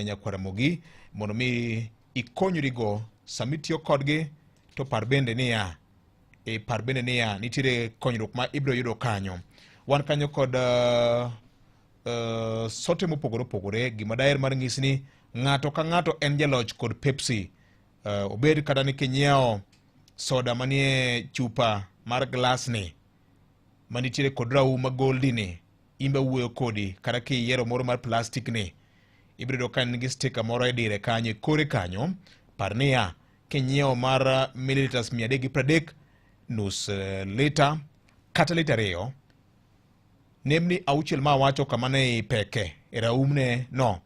nyakwar Ramogi mondo mi ikonyrigo sama itiyo kodgi to par bende niya e par bende niya nitiere konyruok ma ibiro yudo kanyo. Wan kanyo kod sote mopogore opogore. Gima daher mar nyisi ni ng'ato ka ng'ato en jaloch kod Pepsi. Obed kata ni kinyiewo soda manie chupa mar glass ni manitiere kod raum ma goldi ni, in be awuoyo kodi, kata kiyiero moro mar plastic ni, ibiro yudo ka en gi sticker moro e dire kanyo, e kore kanyo. Par niya, kinyiewo mar milliliters 330, nus lita kata lita 2, nembni 6 ma awacho kama ne ipeke e raumne no,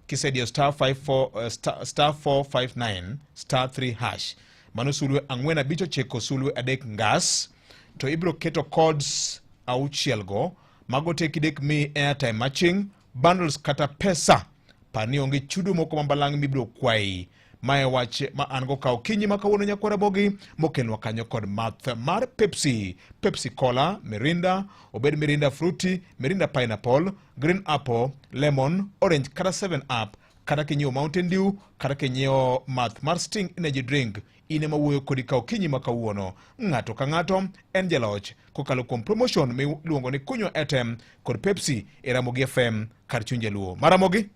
kisediyo star 54, star 459 star 3 hash, mano sulwe 4 5 9 sulwe 3 ngas, to ibiro keto codes 6 go mago te kidek mi airtime maching, bundles kata pesa. Par ni onge chudo moko mambalang' mibiro kwayi. Mae wach ma an go ka okinyi ma kawuono nyakwar Ramogi, mokelnwa kanyo kod math mar Pepsi, Pepsi Cola, Mirinda, obed Mirinda Fruity, Mirinda Pineapple, Green Apple, Lemon, Orange kata 7 Up, kata kinyiewo Mountain Dew, kata kinyiewo math mar Sting Energy Drink. In ema wuoyo kodi ka okinyi ma kawuono. Ng'ato ka ng'ato en jaloch kokalo kuom promotion miluongo ni kunywa airtime kod Pepsi e Ramogi FM kar chuny jaluo. Maramogi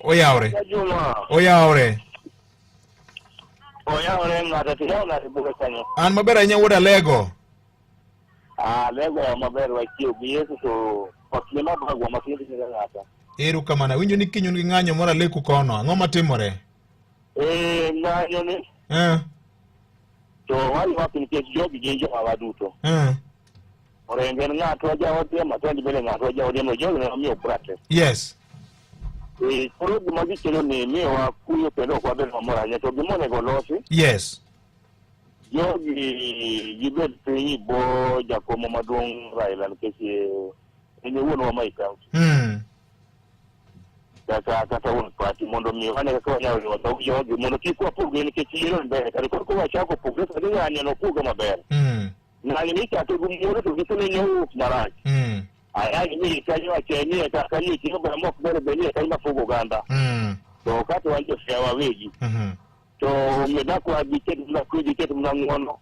oyawre. Oyawre. Oyawre ng'ato tiyaw ng'ato buga kanyo. An maber ahinya wuod Alego. Ah, Alego ya maber wachiew gi Yesu to ok ni mabagwa ma kinde ni ng'ato. Erokamano. Awinjo ni kiny un gi ng'anyo moro Aleku kono. Ang'o matimore? Eh, ng'anyo ni to waywak nikech jogi gin joma waduto. Orengo en ng'atwa jaodiem, Atendi bende ng'atwa jaodiem, jogi ne wamiyo kura te. Eh, koro gima gikelo ni miyowa kuyo kendo ok wabed mamor ahinya, to gima onego olosi jogi gibed piny bo jakomo maduong' Raila nikech en e wuonwa ma e county. Kata wuon party mondo mi wane kaka wanyalo riwo dhog jogi mondo kik wapogre nikech yiero ni mbele kata koro kowachako pogre to ng'anyo nopuogo maber. Ng'anyo ni ichake gi muolo to gikone nowuok marach. Ayany ni kanyo achiel ni kaka ni timo ga mok ber be ni kanyo mapogo oganda. To kata wan josiaya wawegi. To omiyo dak wadhi ket mana kwe gi ket mana ng'uono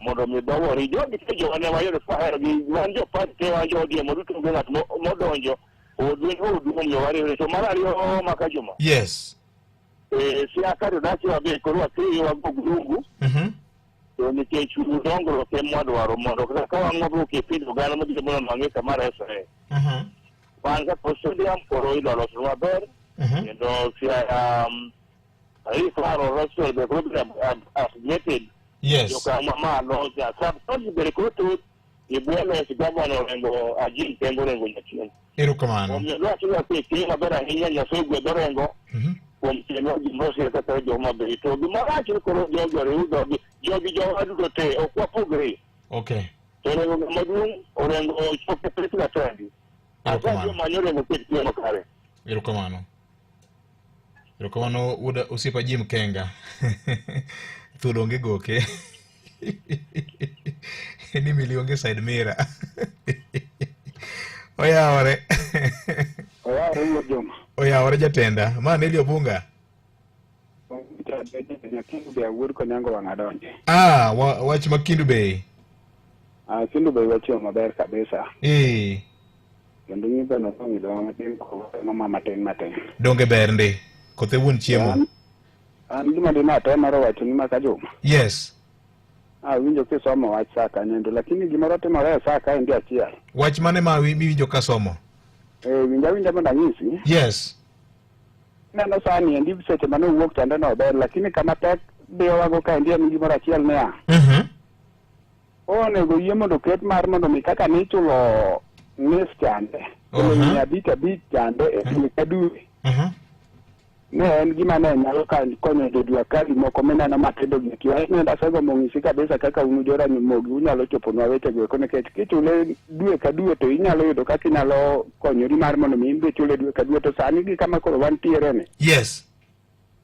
mondo mi dowori jogi te jowa ne wayudo ka wahero gi wan jo party te wan jo ODM waduto onge ng'at modonjo odwe odu omiyo wariwre to mar ariyo maka juma. Siasa to dachi wabe koro wakriyo wago gurungu. To nikech dongruok ema wadwaro mondo kata ka wang'o e piny oganda mabiro mondo nwang'e kama resore. Wan kaka stadium koro idwa loso maber kendo Siaya referral hospital be koro biro upgraded. Joka mamalo sub county bende koro thoth e bwo loch gavana Orengo Ajim Kengo Orengo Nyachieng'. Erokamano. Omiyo dwacho ni wape piny maber ahinya Nyasaye ogwedh Orengo kuom tienwa gimoro sir kaka jo Homa Bay. To gima rach ni koro jogi oriw dhogi jogi jowa duto te ok wapogre. To Orengo ng'ama duong' Orengo ochopo pek Atendi. Erokamano. Asayo manyo Orengo ket kwe makare. Erokamano. Erokamano wuod osiepa Jim Kenga. Thuol onge goke. Ni mili onge side mirror. Oyawore. Oyawore wuod Juma. Oyawore jatenda. Ma Nelly Obunga. Nyakindu be awuod Konyango wang' adonje. Ah, wach ma Kindu Bay. Ah, Kindu Bay wachiewo maber kabisa. Kendo nyithindo notong'idhowa matin koro matin matin. Donge ber ndi. Kothe wuon chiemo. An gima dine atem mar wacho ni maka Juma. Awinjo kisomo wach saa kanyo lakini gimoro timore e saa kaendi achiel. Wach mane ma miwinjo kasomo? Winja winja mondo anyisi. Neno sani endi seche mane owuok chande no ber, lakini kama pek diyowago kaendi en gimoro achiel niya. Onego yie mondo oket mar mondo mi kaka nichulo nis chande. Siling 500 500 chande e dwe ka dwe. Ne en gima ne nyalo konyo jodwa kali moko mineno matindo gi eki. Wach nenda asegombo ng'isi kabisa kaka un joramogi unyalo choponwa wechego eko nikech kichule dwe ka dwe to inyalo yudo kaka inyalo konyori mar mondo mi in be ichule dwe ka dwe to sani gi kama koro wantiere ni.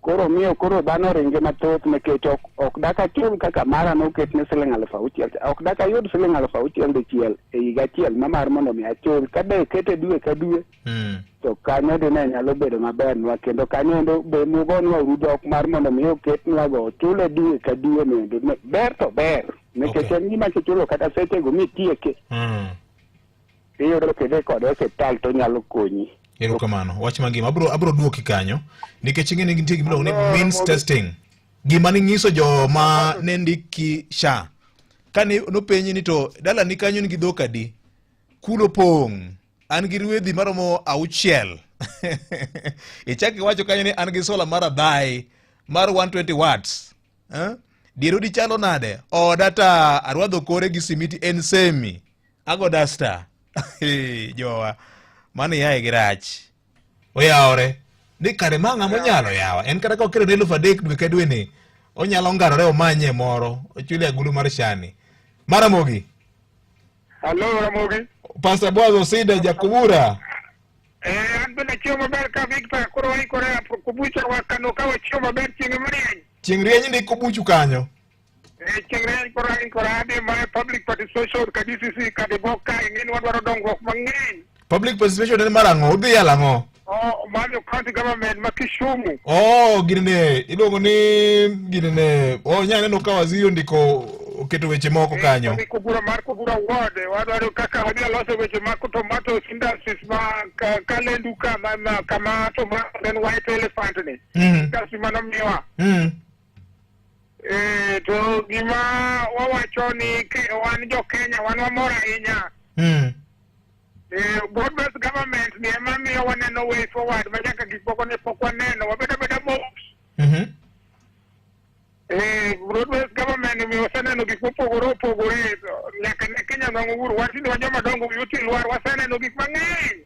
Koro miyo koro dhano ringe mathoth nikech ok, ok dak achul kaka mara noket ne siling 6000. Ok dak ayud siling 6000 dichiel e higa achiel ma mar mondo mi achul. Ka de kete dwe ka dwe to kanyo dine nyalo bedo mabernwa kendo kanyo endo be mugonwa uru dhok mar mondo mi oketnwa go chule dwe ka dwe noendo. Ber to ber nikech en gima kichulo kata sechego mitieke iyudo kidhi kode e osiptal to onyalo konyi. Erokamano. Wach mangima. Abro abro duoki kanyo nikech ing'e ni nitie gima iluongo ni means testing. Gima ning'iso joma ne ndiki SHA. Kane nopenji ni to dalani kanyo nigi dhok adi? Kulo pong'. An gi ruedhi maromo auchiel. Ichak iwacho kanyo ni an gi sola mar adhai mar 120 watts. Eh? Dier odi chalo nade? Oda ta arwadho kore gi simiti en semi. Ago dasta. Jowa. Mano yaye gi rach. Oyawore. Ni kare ma ng'ama onyalo yawa. En kata ka okelo ne 3000 dwe ka dwe ni, onyalo ngarore omanye moro, ochule agulu mar shani. Maramogi. Hello, Ramogi. Pastor Boaz Osida Jakubura. Eh, an bende achiemo maber ka Victor koro waikore kubucha wakano ka wachiemo maber chieng' marieny. Chieng' rieny ndi kubuchu kanyo. Eh, chieng' rieny koro aikora adhi ma public participation ka DCC ka Dibok ka ing'eni wadwaro dongruok mang'eny. Public participation en mar ang'o? Udhi yalo ang'o? Oh, mar county government ma Kisumu. Oh, gini ne iluongo ni gini ne. Oh, nya neno ka waziri ondiko oketo weche moko kanyo. Ondiko Kobura mar Kobura ward wadwaro kaka wadhi loso weche mag tomato industries ma Kalendu ka ma, ma kama tomato en white elephant ni. Industry manomiwa. Eh, to gima wawacho ni ke, wan jo Kenya wan wamor ahinya. Eh, broad based government ni ema miyo waneno way forward ma nyaka gik moko ne pok waneno wabedo abeda mos. Eh, broad based government mi waseneno gik mopogore opogore nyaka ne Kenya nwang'o uhuru wan tinde wan joma dongo wiwa oti lwar waseneno gik mang'eny.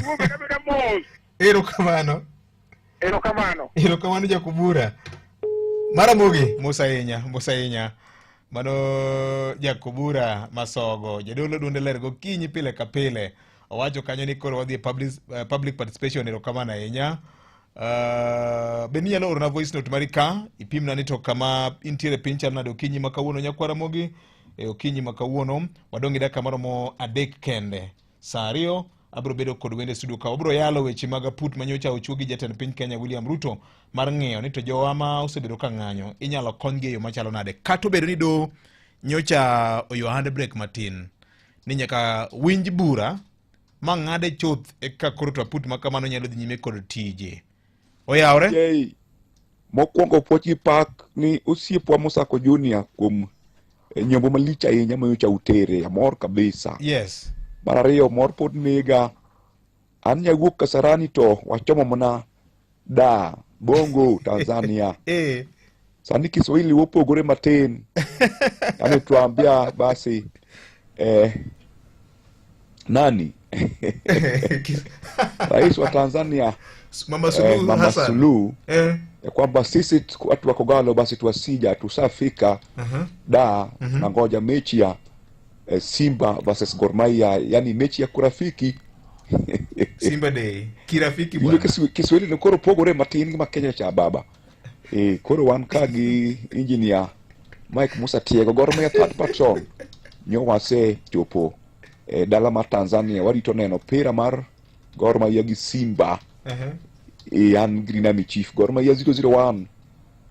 Wabedo abeda mos. Erokamano. Erokamano. Erokamano Jakubura. Maramogi, mos ahinya, mos ahinya. Mano Jakubura Masogo, jadolo duonde ler gokinyi pile ka pile. Owacho kanyo ni koro wadhi e public, public participation, erokamano ahinya. Be ninyalo orona voice note mari ka ipimna ni to kama intiere piny chal nade okinyi ma kawuono nyakwara Ramogi e okinyi ma kawuono wadong' gi dakika maromo 3 kende. Saa 2 abiro bedo kod wende studio ka wabiro yalo weche mag aput manyocha ochuo gi jatend piny Kenya William Ruto mar ng'iyo ni to jowa ma osebedo ka ng'anyo inyalo konygi e yo machalo nade kata obedo ni do nyocha oyo handbrake matin ni nyaka winj bura ma ng'ade chuth eka koro to aput ma kamano nyalo dhi nyime kod tije. Oyawore? Jay, mokwongo puoch gi pak ni osiepwa Musako Junior kuom nyombo malich ahinya manyocha utere, amor kabisa. Yes. Mar ariyo mor pod nega. An nyawuok Kasarani to wachomo mana da Bongo Tanzania. Sani Kiswahili wopogore matin. Yaani tuambia basi nani? Rais wa Tanzania Mama Suluhu Mama Hassan. Suluhu, ya kwamba sisi watu wa Kogalo basi tuwasija tusafika da na ngoja mechi ya Simba versus Gor Mahia, yani mechi ya kurafiki. Simba Day kirafiki Winjo bwana. Kiswahili ni koro pogore matin gi ma Kenya cha baba. Koro wan ka gi engineer Mike Musa Tiego, Gor Mahia third patron nyo wase chopo dala mar Tanzania, warito neno pira mar Gor Mahia gi Simba. An Green Army Chief Gor Mahia 001,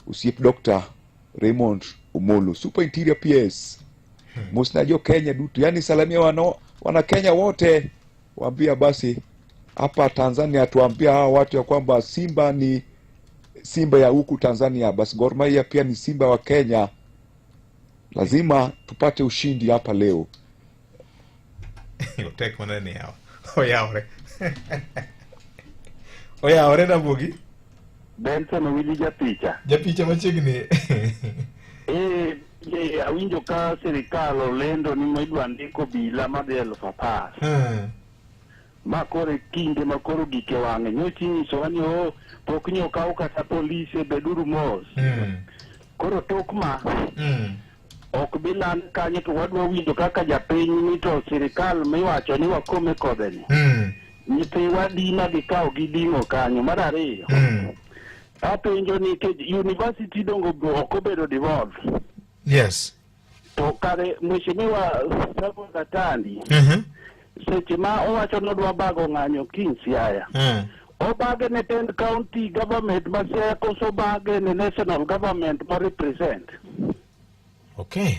osiep Dr. Raymond Omolo, Super Interior PS. Mosna jo Kenya duto, yani salamia wana Kenya wote, waambia basi hapa Tanzania tuambia hawa watu ya kwamba Simba ni Simba ya huku Tanzania, basi Gor Mahia pia ni Simba wa Kenya. Lazima tupate ushindi hapa leo. Tek mana ni hawa. Oyawre. Oyawre Ramogi. Benson Owili japicha. Japicha machiegni. Awinjo ka sirikal olendo ni idwa ndiko obila madhi 10,000. Ma koro e kinde ma koro gike wang'e. Nyocha inyisowa ni, oh, pok nyo kaw kata polise, beduru mos. Koro tok ma, ok bi land kanyo to wadwa winjo kaka japiny ni to sirikal miwacho ni wakome kode ni. Nyithiwa di ma gikawo giding'o kanyo. Mar ariyo, Apenjo nikech university dongo ok obedo devolved. Yes. To kare Mheshimiwa Samuel Atandi seche ma owacho ni odwa bago ng'anyo kiny Siaya. Obage ne tend county government ma Siaya koso obage ne national government ma represent? Okay.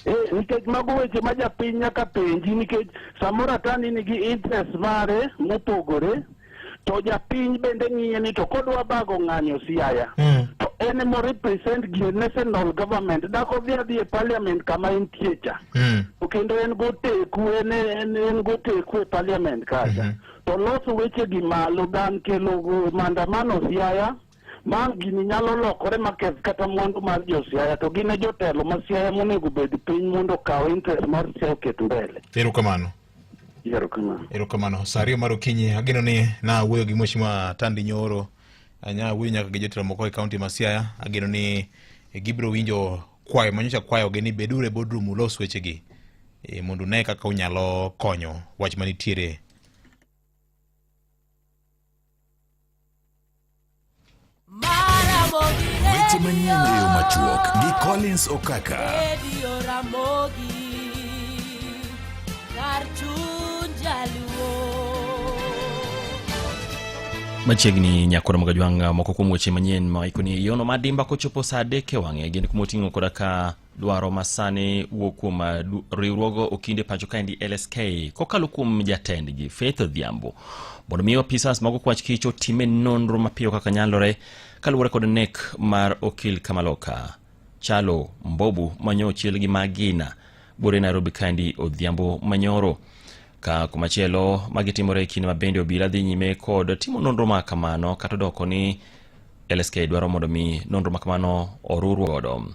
Eh, nikech mago weche ma japiny nyaka penji nikech samoro Atandi nigi interest mare mopogore to japiny bende ng'iye ni to kodwa bago ng'anyo Siaya to en emo represent gi national government dak odhi adhi e parliament kama entie cha to kendo en goteku en, en, en goteku e parliament kacha to loso weche gi malo than kelo maandamano Siaya ma gini nyalo lokore maketh kata mwandu mar jo Siaya to gin e jotelo ma Siaya monego bed piny mondo okaw interest mar Siaya oket mbele. Erokamano. Erokamano. Erokamano. Saa ariyo mar okinyi ageno ni nawuoyo gi Mheshimiwa Tandi Nyoro, anya wuoyo nyaka gi jotelo moko e kaunti ma Siaya. Ageno ni gibiro winjo kwayo manyocha kwayogi ni beduru e boardroom ulos wechegi mondo une kaka unyalo konyo wach manitiere. Weche manyien e yo machuok gi Collins Okaka. Radio Ramogi, kar chuny jaluo. Machiegni nyakoro magajwang' moko kuom weche manyien ma ikoni yono madimba kochopo saa adek e wang'e gin kuma oting'o koda ka Dwaro masani wuok kuom eh, riwruog okinde pacho kaendi LSK kokalo kuom jatendgi Faith Odhiambo mondo mi apisas mag okwach kich otime nonro mapiyo kaka nyalore kaluwore kod nek mar okil Kamaloka Chalo Mbobu manyo ochiel gi magina bore Nairobi kaendi odhiambo manyoro. Ka kumachielo magitimore e kinde ma bende obila dhi nyime kod timo nonro ma kamano kata odoko ni LSK dwaro mondo mi nonro ma kamano orurwa godo.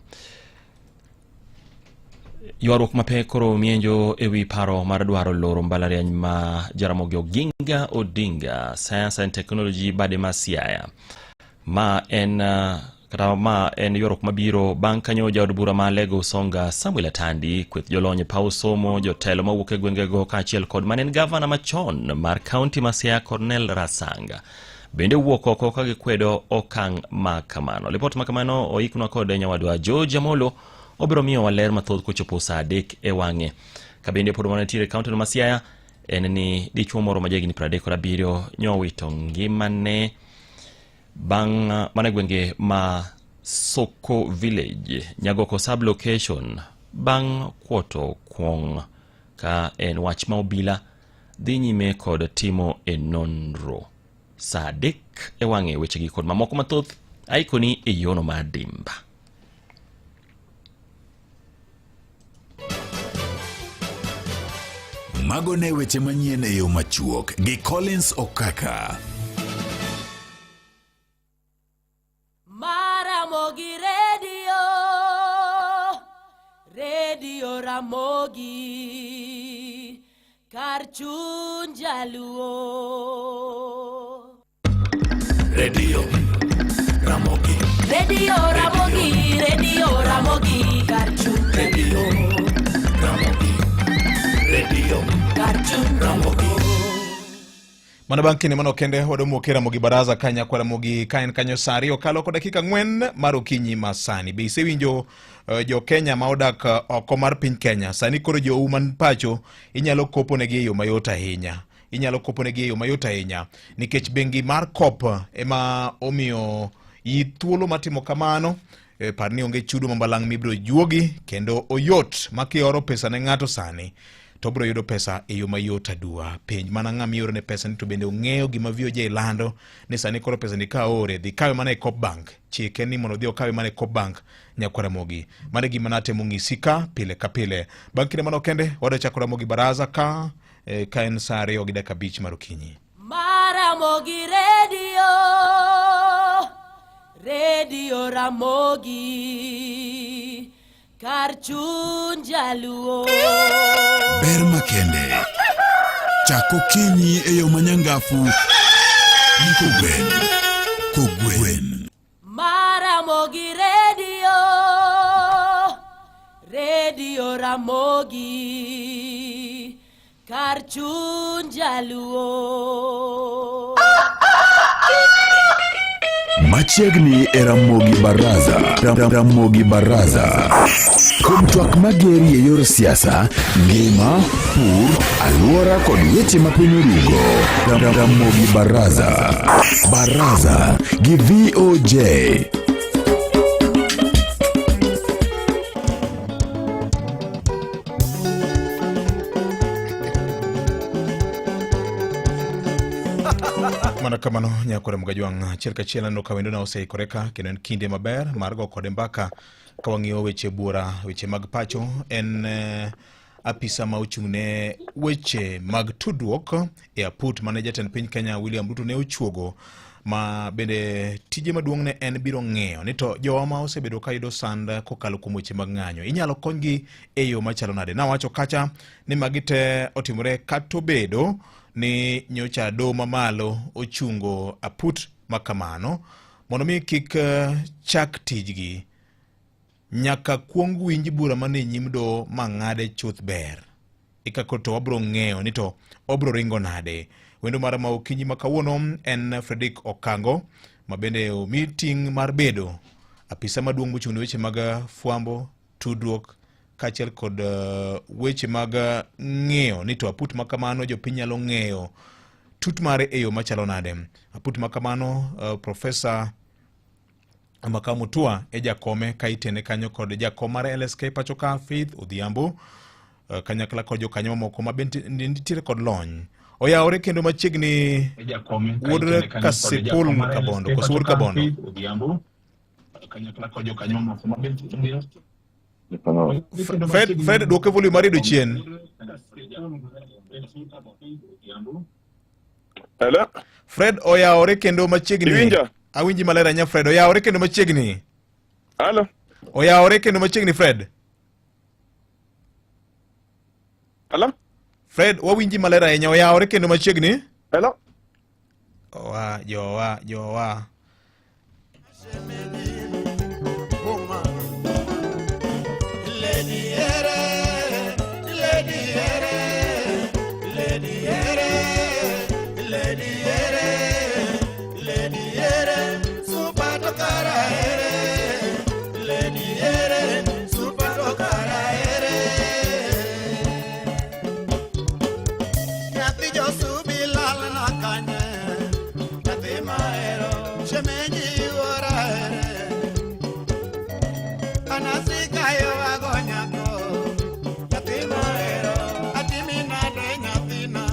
Ywaruok mapek koro mienjo e wi paro mar dwaro loro mbalariany ma Jaramogi Oginga Odinga Science and Technology bade ma Siaya. Ma en kata ma en ywaruok mabiro bang' kanyo jaod bura ma Alego Usonga Samuel Atandi, kweth jolony e paw somo, jotelo mawuok e gwengego kaachiel kod mane en gavana machon mar kaunti ma Siaya Cornel Rasanga bende wuok oko ka gikwedo okang' ma kamano. Lipot ma kamano oiknwa kod nyawadwa George Amolo, obiro miyowa ler mathoth kochopo saa adek e wang'e. Ka bende pod wantiere e kaunti ma Siaya en ni dichuo moro ma jahigni 37 nyowito ngimane bang' mana e gwenge ma Soko Village, Nyagoko sub location bang' kuoto kuong' ka en wach ma obila dhi nyime kod timo e nonro. Saa adek e wang'e wechegi kod mamoko mathoth aikoni e yono mar dimba. Mago ne weche manyien e yo machuok gi Collins Okaka. Maramogi Radio, Radio Ramogi, kar chuny jaluo. Radio Ramogi. Radio Ramogi, Radio Ramogi, kar chuny Radio Ramogi. Radio kar chuny Ramogi. Mana bang' kinde manok kende wadomo ke Ramogi Baraza ka nyakwa Ramogi ka en kanyo saa ariyo kalo kod dakika ang'wen mar okinyi ma sani. Be isewinjo jo Kenya ma odak oko mar piny Kenya? Sani koro jou man pacho inyalo koponegi e yo mayot ahinya. Inyalo koponegi e yo mayot ahinya nikech bengi mar Koop ema omiyo yi thuolo mar timo kamano. Par ni onge chudo ma balang' mibiro juogi kendo oyot ma kioro pesa ne ng'ato sani to obiro yudo pesa e yo mayot aduwa. Penj mana ng'ama iorone pesa ni to bende ong'eyo gima VOJ lando ni sani koro pesa ni ka oore dhi kawe mana e Coop Bank. Chike ni mondo odhi okawe mana e Coop Bank nyakwar Ramogi. Mano e gima natemo ng'isi ka pile ka pile. Bang' kinde manok kende wadwa chako Ramogi Baraza ka en saa ariyo gi dakika abich mar okinyi. Maramogi Radio, Radio Ramogi, kar chuny jaluo. Ber makende. Chak okinyi e yo manyangafu gi kogwen. Kogwen. Maramogi Radio, Radio Ramogi, kar chuny jaluo. Machiegni e Ramogi Baraza. Ramogi Baraza. Kuom twak mageri e yor siasa, ngima, pur, alwora kod weche ma piny orugo. Ramogi Baraza. Baraza gi VOJ. Mana kamano nyakore Mgajwang' achiel kachiel aneno ka wendona oseikore ka kendo en kinde maber mar go kode mbaka ka wang'iyo weche buora weche mag pacho en eh, apisa ma ochung' ne weche mag tudruok e aput mane jatend piny Kenya William Ruto ne ochuogo ma bende tije maduong' ne en biro ng'iyo ni to jowa ma osebedo ka yudo sand kokalo kuom weche mag ng'anyo inyalo konygi e yo machalo nade. Nawacho kacha ni magi te otimore kata obedo ni nyocha doho mamalo ochungo aput ma kamano mondo mi kik eh, chak tijgi nyaka kuong winj bura mane nyim doho ma ng'ade chuth ber eka koro to wabro ng'eyo ni to obro ringo nade. Wendo mara ma okinyi ma kawuono en Fredrick Okango ma bende omi ting' mar bedo apisa maduong' mochung' ne weche mag fwambo, tudruok kaachiel kod eh, weche mag eh, ng'eyo ni to aput ma kamano jopiny nyalo ng'eyo tut mare e yo machalo nade. Aput ma kamano uh, Profesa Makau Mutua e jakome ka itene kanyo kod jakom mar LSK pacho ka Faith Odhiambo eh, kanyakla kod jokanyo mamoko ma bende nitiere kod lony. Oyawore kendo machiegni wuod Kasipul Kabondo koso wuod Kabondo. Fred, Fred duoke volume mar redio chien. Hello? Fred oyawore kendo machiegni. Iwinja? Awinji maler ahinya Fred. Oyawore kendo machiegni. Hello? Oyawore kendo machiegni Fred. Hello? Fred, wawinji maler ahinya. Oyawore kendo machiegni. Hello? Owa, jowa, jowa. Nyathi josubi lalna kanye, nyathi mahero shemeji yuora here. Anasika yowago nyako, nyathi mahero atimi nade nyathina.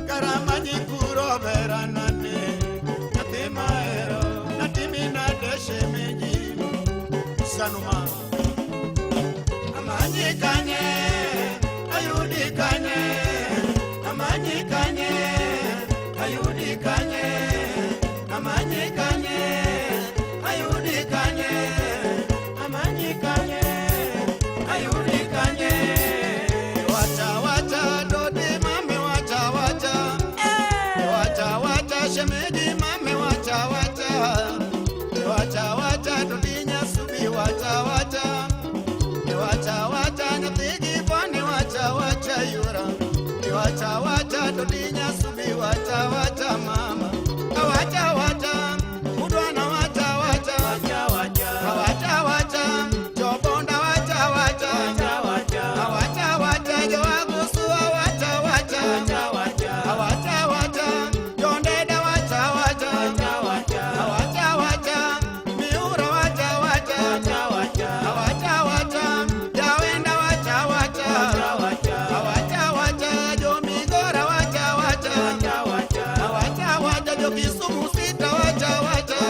Karamanyi kuro beranane, nyathi mahero natimi nade shemeji. Sanuma. Amanyi kanye, ayudi kanye, amanyi kanye, ayudi kanye, amanyi kanye, ayudi kanye, amanyi kanye, ayudi kanye. Wacha wacha dodi mami wacha wacha, wacha wacha shemeji mami wacha wacha, wacha wacha dodi nyasubi wacha wacha. Wacha wacha nyathigi boni wacha wacha yura wacha wacha dodi nyasubi wacha wacha mama wacha wacha udwana wacha wacha wacha wacha jobonda wacha wacha wacha wacha joagusua wacha wacha wacha wacha jondeda wacha wacha wacha wacha miura wacha wacha wacha wacha jawenda wacha wacha wacha wacha jomigora wacha wacha wacha wacha jokisumu sita wacha wacha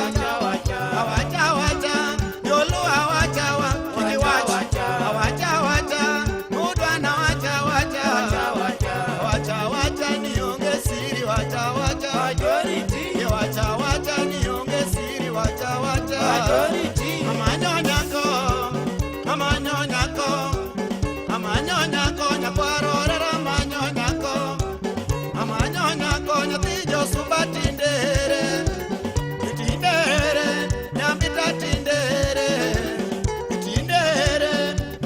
wacha wacha jolua wacha wacha wacha wacha mudwana wacha wacha wacha wacha nionge siri wacha wacha wacha wacha nionge siri wacha wacha amanyonyako amanyonyako amanyonyako nyakwarorera amanyonyako amanyonyako nyathi josuba tindere tindere nyambita tindere tindere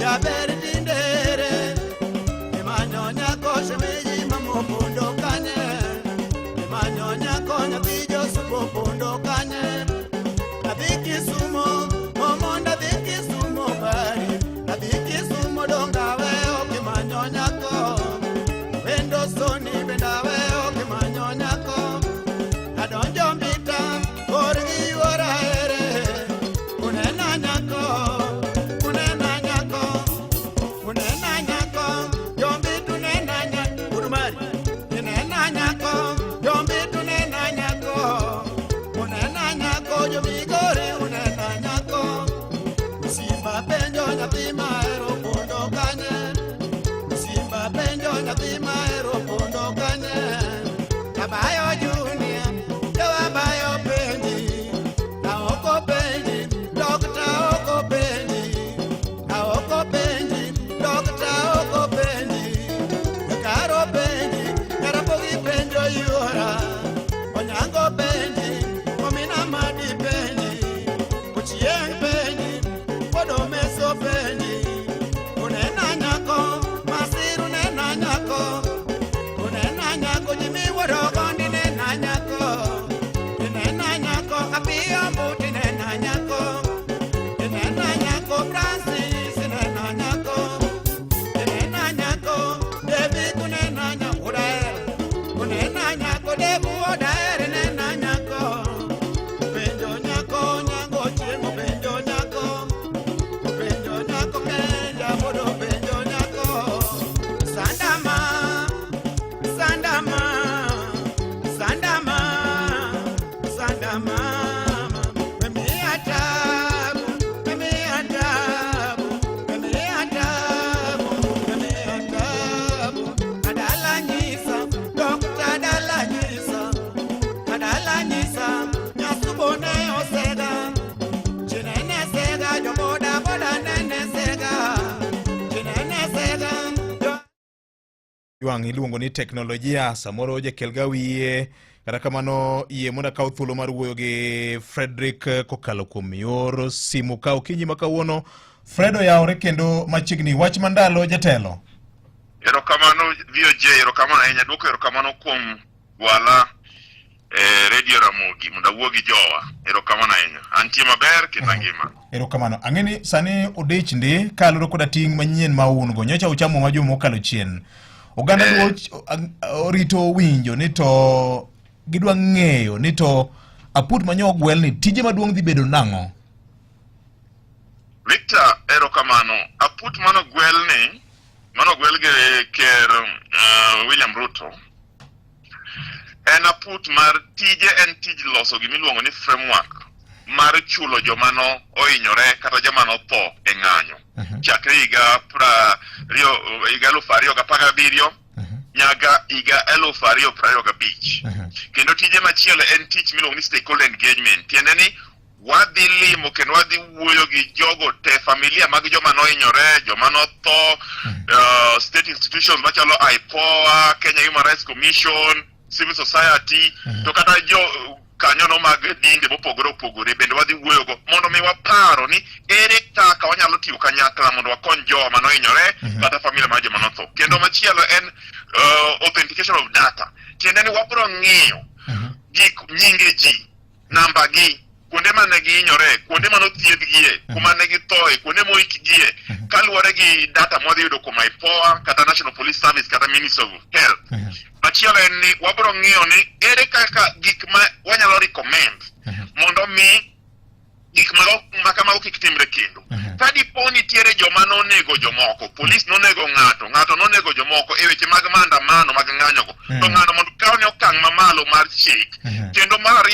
jaber tindere imanyonyako shemeji mamopundo kanye imanyonyako nyathi josuba Nyasubo pondo kanye Adhi Kisumo Omonda adhi Kisumo bari Adhi Kisumo donga weyo kimanyo nyako Wendo soni benda weyo kimanyo nyako Adonjo mbita korgi yuora ere Unena nyako Unena nyako Unena nyako Jombi tunena nyako Urumari Inena nyako Jombi tunena nyako Unena nyako Jomigore unena nyako Simba penjo nyathi mahero pondo kanye Simba penjo nyathi mahero pondo kanye Abayo junior Jawabayo penji Aoko penji Dokta oko penji Aoko penji Dokta oko penji Karo penji Jaramogi penjo yuora Onyango penji Omina Madi penji Ochieng penji Odomeso penji Unena nyako Masir unena nyako Unena nyako Jimmy Wuodogondi nena nyako Nena nyako Apiyo Mbuti nena nyako Nena nyako Francis nena nyako Nena nyako David unena nyako Udaer Unena nyako Debu Odaer nena nyako Penjo nyako nyango chiemo penjo nyako Penjo nyako Kenya modo penjo nyako Sandama Sandama Sandama Sandama Mimi atabu Mimi atabu Mimi atabu Mimi atabu Adala nyisa Dokta adala nyisa Adala nyisa Nyasubo ne osega Chinene sega Joboda boda nene sega Chinene sega Jo Wang' iluongo ni teknolojia samoro jakelga wiye kata kamano yie mondo akaw thuolo mar wuoyo gi Frederick kokalo kuom yor simu ka okinyi ma kawuono Fred oyawore kendo machiegni wach mandalo jatelo Erokamano VOJ, erokamano ahinya. Duoko erokamano kuom gwala e Radio Ramogi mondo awuo gi jowa. Erokamano ahinya. Antie maber kendo angima. Erokamano. Ang'e ni sani odich ndi kaluwore koda ting' manyien ma un go. Nyocha uchamo ma juma mokalo chien. Oganda luo orito winjo ni to gidwa ng'eyo ni to aput manyo ogwel ni tije maduong' dhi bedo nang'o? Victor, erokamano. Aput mano gwel ni, mano gwel gi ker William Ruto. En aput mar tije en tij loso gimiluongo ni framework mar chulo joma no ohinyore kata joma notho e ng'anyo. Chakre higa 2017 nyaka higa 2025. Kendo tije machielo en tich miluongo ni stakeholder engagement. Tiende ni wadhi limo kendo wadhi wuoyo gi jogo te, familia mag joma nohinyore, joma notho, state institutions machalo IPOA, Kenya Human Rights Commission, civil society, to kata jo kanyono mag dinde mopogore opogore bende wadhi wuoyogo mondo mi waparo ni ere kaka wanyalo tiyo kanyakla mondo wakony jowa manohinyore kata familia mar joma notho. Kendo machielo en authentication of data. Tiende ni wabiro ng'iyo gik nyinge ji, namba gi, kuonde mane gihinyore, kuonde mane othiedhgie, kuma ne githoe, kuonde moikgie, kaluwore gi data mwadhi yudo kuom IPOA kata National Police Service kata Ministry of Health. Machielo en ni wabiro ng'iyo ni ere kaka gik ma wanyalo recommend mondo mi gik ma kamago kik timre kendo. Ka dipo nitiere joma nonego jomoko, polis nonego ng'ato, ng'ato nonego jomoko e weche mag maandamano mag ng'anyogo, to ng'ano mondo kawne okang' mamalo mar chik. Kendo mar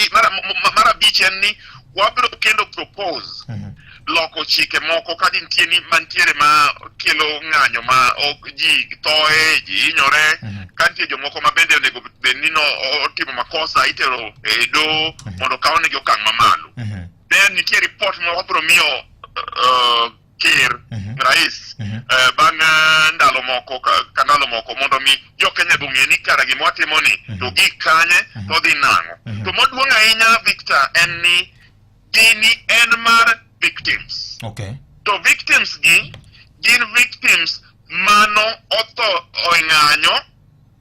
abich en ni wabiro kendo propose loko chike moko ka nitie ni mantiere ma kelo ng'anyo ma ok ji thoe, ji hinyore, ka nitie jomoko ma bende onego bed ni no otimo makosa itero e doho mondo okawnegi okang' mamalo. Then nitie report ma wabiro miyo ker, rais, bang' ndalo moko ka ndalo moko mondo mi jo Kenya be ong'e ni kara gima watimo ni to gik kanye to dhi nang'o. To maduong' ahinya Victor en ni gini en mar victims. To victims gi gin victims mano otho e ng'anyo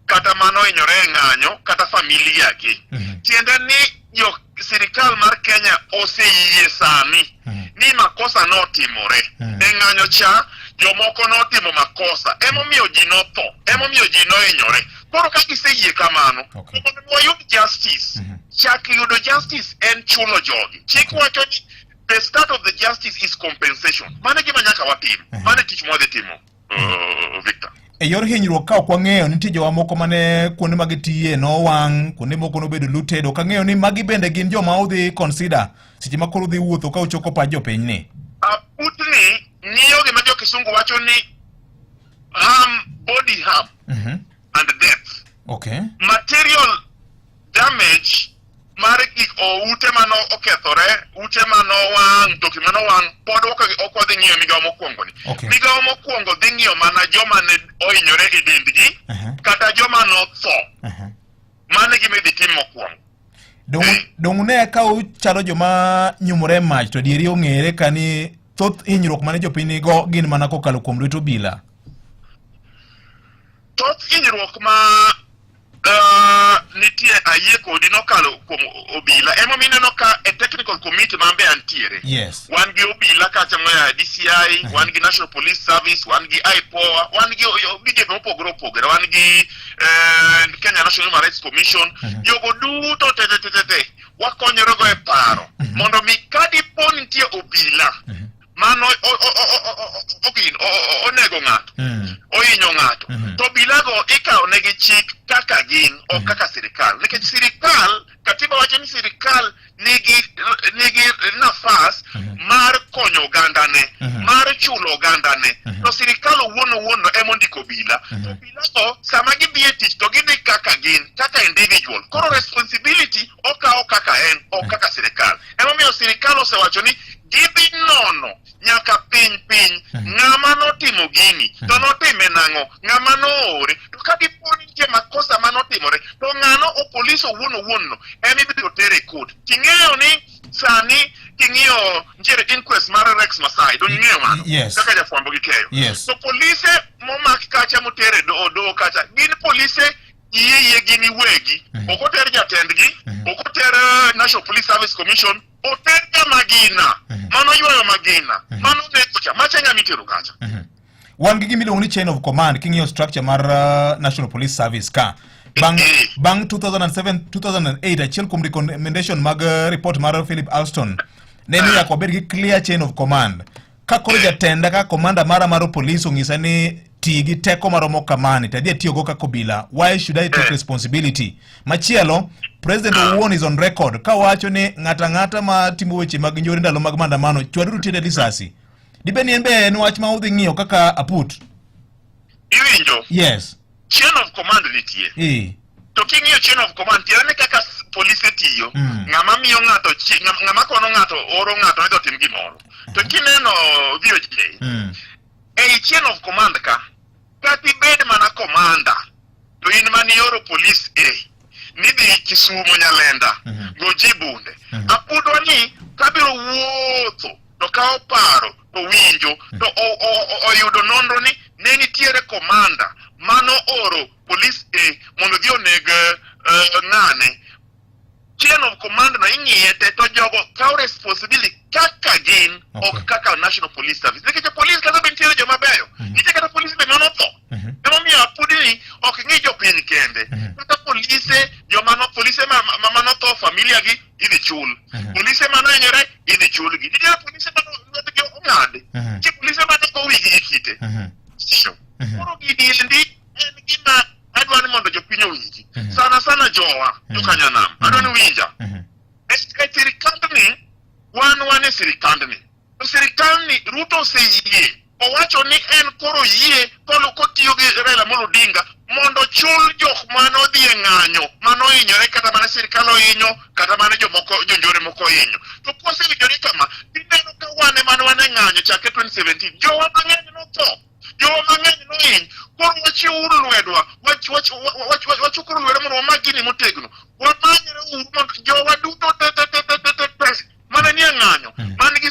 kata mano ohinyore e ng'anyo kata familia gi. Tiende ni jo sirikal mar Kenya oseyie sani ni makosa notimore e ng'anyo cha jomoko notimo makosa emomiyo ji notho emomiyo ji nohinyore koro ka giseyie kamano Okay. mondo wayud justice chak yudo justice en chulo jogi chik wacho ni the start of the justice is compensation mano e gima nyaka watim mano e tich mwadhi timo Victor E yor hinyruok ka ok wang'eyo nitie jowa moko mane kuonde ma gitiye nowang', kuonde moko nobedo looted. Ok ang'eyo ni magi bende gin joma udhi consider seche ma koro udhi wuotho ka uchoko pach jopiny ni. Aputni ng'iyo gima jo kisungu wacho ni harm, body harm and death. Material damage mar gik o ute mano okethore, ute mano wang', mtokni mano wang', pod ok ok wadhi ng'iyo migawo mokwongo ni. Migawo mokwongo dhi ng'iyo mana joma ne ohinyore e dendgi kata joma notho. Mano e gima idhi tim mokwongo. Dong une ka uchalo joma nyumore e mach to adieri ong'ere ka ni thoth hinyruok mane jopiny nigo gin mana kokalo kuom lwet obila. Thoth hinyruok ma nitie ayie kodi nokalo kuom obila emomiyo ineno ka e technical committee ma be antiere wan gi obila kacha moa DCI wan gi National Police Service wan gi IPOA wan gi migepe mopogore opogore wan gi Kenya National Human Rights Commission jogo duto te te te te te wakonyore go e paro mondo mi ka dipo nitie obila mano ogin onego ng'ato ohinyo ng'ato to obilago ikawo negi chik kaka gin ok kaka sirikal nikech sirikal katiba wacho ni sirikal nigi nigi nafas mar konyo ogandane mar chulo ogandane to sirikal owuon owuon no ema ondiko obila to obilago sama gidhi e tich to gidhi kaka gin kaka individual koro responsibility okawo kaka en ok kaka sirikal emomiyo sirikal osewacho ni gidhi nono nyaka piny piny ng'ama notimo gini to notime nang'o ng'ama noore to ka dipo ni nitie makosa manotimore to ng'ano o polis owuon owuon no en ibiro tere e court ting'eyo ni sani king'iyo nitiere inquest mar Rex Masai to ing'eyo mano kaka jafwambo gi keyo to polise momak kacha motere e doho kacha gin polise yie yie gin iwegi ok oter jatendgi ok oter National Police Service Commission oter ka magina mano ywayo magina mano neko cha macha ng'ama itero kacha Wan gi gima iluongo ni chain of command king'iyo structure mar National Police Service ka bang' bang' 2007 2008 achiel kuom recommendation mag report mar Philip Alston ne ni nyaka wabed gi clear chain of command Ka koro jatenda ka komanda mara mar polis ong'isa ni ti gi teko maromo kamani to adhi atiyogo kaka obila, why should I take responsibility? Machielo, President owuon is on record ka wacho ni ng'ato ang'ata ma timo weche mag njore ndalo mag maandamano chwaduru tiende risasi. Dibed ni en be en wach ma udhi ng'iyo kaka aput? Iwinjo? Yes. Chain of command nitie. To king'iyo chain of command tiende ni kaka polise tiyo, ng'ama miyo ng'ato ng'ama kono ng'ato oro ng'ato ni otim gimoro. To kineno VOJ, ei chain of command ka, kata ibed mana commander, to in mana ioro polis A ni dhi Kisumo Nyalenda, go ji bunde. Apudwa ni kabiro wuotho to kawo paro to winjo to oyudo nonro ni ne nitiere commander mano oro polis A mondo odhi oneg ng'ane. Chain of command no ing'iye te to jogo kawo responsibility kaka gin ok kaka National Police Service. Nikech polis kata be nitiere joma beyo, nitie kata polis be mano otho. Emomiyo apudi ni ok ng'i jopiny kende. Kata polise joma no polise ma, ma, manotho familia gi idhi chul. Polise manohinyore idhi chulgi. Nitiere polise mano lwetgi ong'adi. Nitie polise mane go wigi gi kite. Koro gini endi en gima adwa ni mondo jopiny owinji. Sana sana jowa, jokanyanam, adwa ni winja. E sirikandni, wan e sirikandni. To sirikandni Ruto oseyie, owacho ni en koro oyie kolo kotiyo gi Raila Amolo Odinga mondo ochul jok mane odhi e ng'anyo mane ohinyore kata mane sirikal ohinyo kata mane jomoko jonjore moko ohinyo. To kwasewinjore kama, tineno ka wan ema ne wan e ng'anyo chakre 2017, jowa mang'eny notho. Jowa mang'eny nohiny. Koro wachiwuru lwedwa, wachukuru lwedo mondo wamak gini motegno. Wamanyre uru mondo jowa duto te te te te te te te mane nie ng'anyo, man gi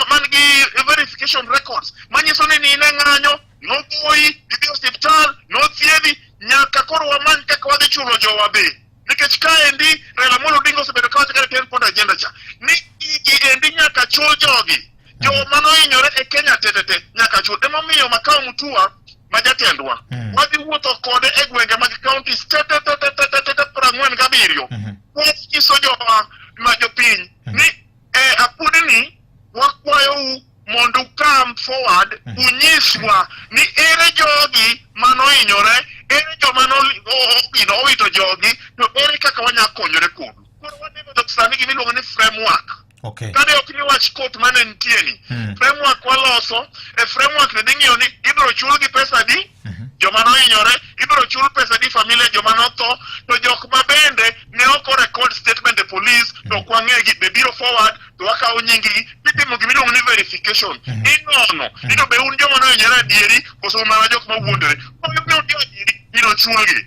man gi verification records manyiso ni ni ne ng'anyo, nogoyi, idhi osiptal, nothiedhi, nyaka koro wamany kaka wadhi chulo jowa be. Nikech kaendi Raila Amolo Odinga osebedo kawacho kare 10 point agenda. agenda cha ni gigi endi nyaka chul jogi joma nohinyore e Kenya tetete nyaka chul emomiyo Makau Mutua ma jatendwa wadhi wuotho kode e gwenge mag counties tetetetetete 47 wanyiso joma ma jopiny ni e apudni wakwayou mondo ukam forward unyiswa ni ere jogi manohinyore ere joma nowito jogi to ere kaka wanyalo konyore kodu koro wadevelop sani gimiluongo ni framework Okay. Kane ok ni wach court mane nitie ni framework waloso e framework ni dhi ng'iyo ni ibiro chul gi pesa adi joma nohinyore ibiro chul pesa adi familia joma notho to jok ma bende ne ok o record statement e police to ok wang'egi be biro forward to wakawo nyinggi titimo gima iluongo ni verification inono ni to be un joma nohinyore adieri koso un mana jok ma wuondore koyud ni un jo adieri ibiro chulgi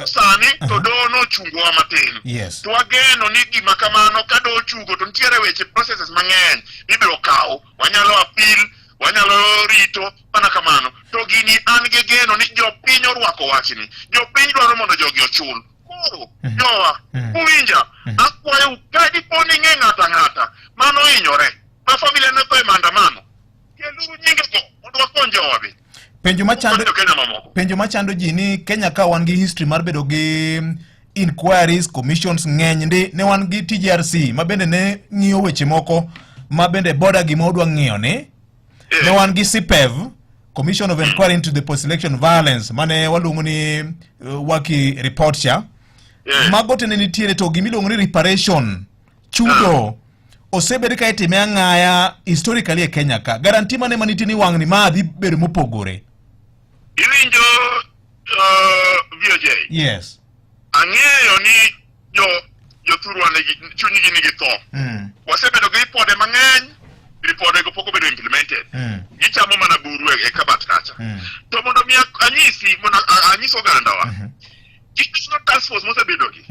sani to doho nochungowa matin Yes. to wageno ni gima kamano ka doho ochungo to nitiere weche processes mang'eny mibiro kaw wanyalo appeal wanyalo rito mana kamano to gini an gi geno ni jopiny orwako wachni jopiny dwaro mondo jogi ochul koro jowa uwinja akwayou ka dipo ni ing'e ng'ato ang'ata manohinyore ma familia ne otho e maandamano keluru nyingego mondo wakony jowa be Penjo machando Wakony jo-Kenya mamoko penjo machando ji ni Kenya ka wan gi history mar bedo gi inquiries commissions ng'eny ndi ne wan gi TJRC ma bende ne ng'iyo weche moko ma bende boda gima odwa ng'iyo ni ne wan gi CPEV Commission of Inquiry into the Post-Election Violence mane waluongo ni Waki report cha mago te ne nitiere to gimiluongo ni reparation chudo osebed ka itime ang'aya historically e Kenya ka guarantee mane manitie ni wang'ni ma dhi bedo mopogore iwinjo VOJ yes ang'eyo ni jo jothurwa nigi chunygi nigi tho wasebedo gi ripode mang'eny ripode go pok obedo implemented gichamo mana buru e kabat kacha to mondo mi anyisi mondo anyis ogandawa gikno task force mosebedo gi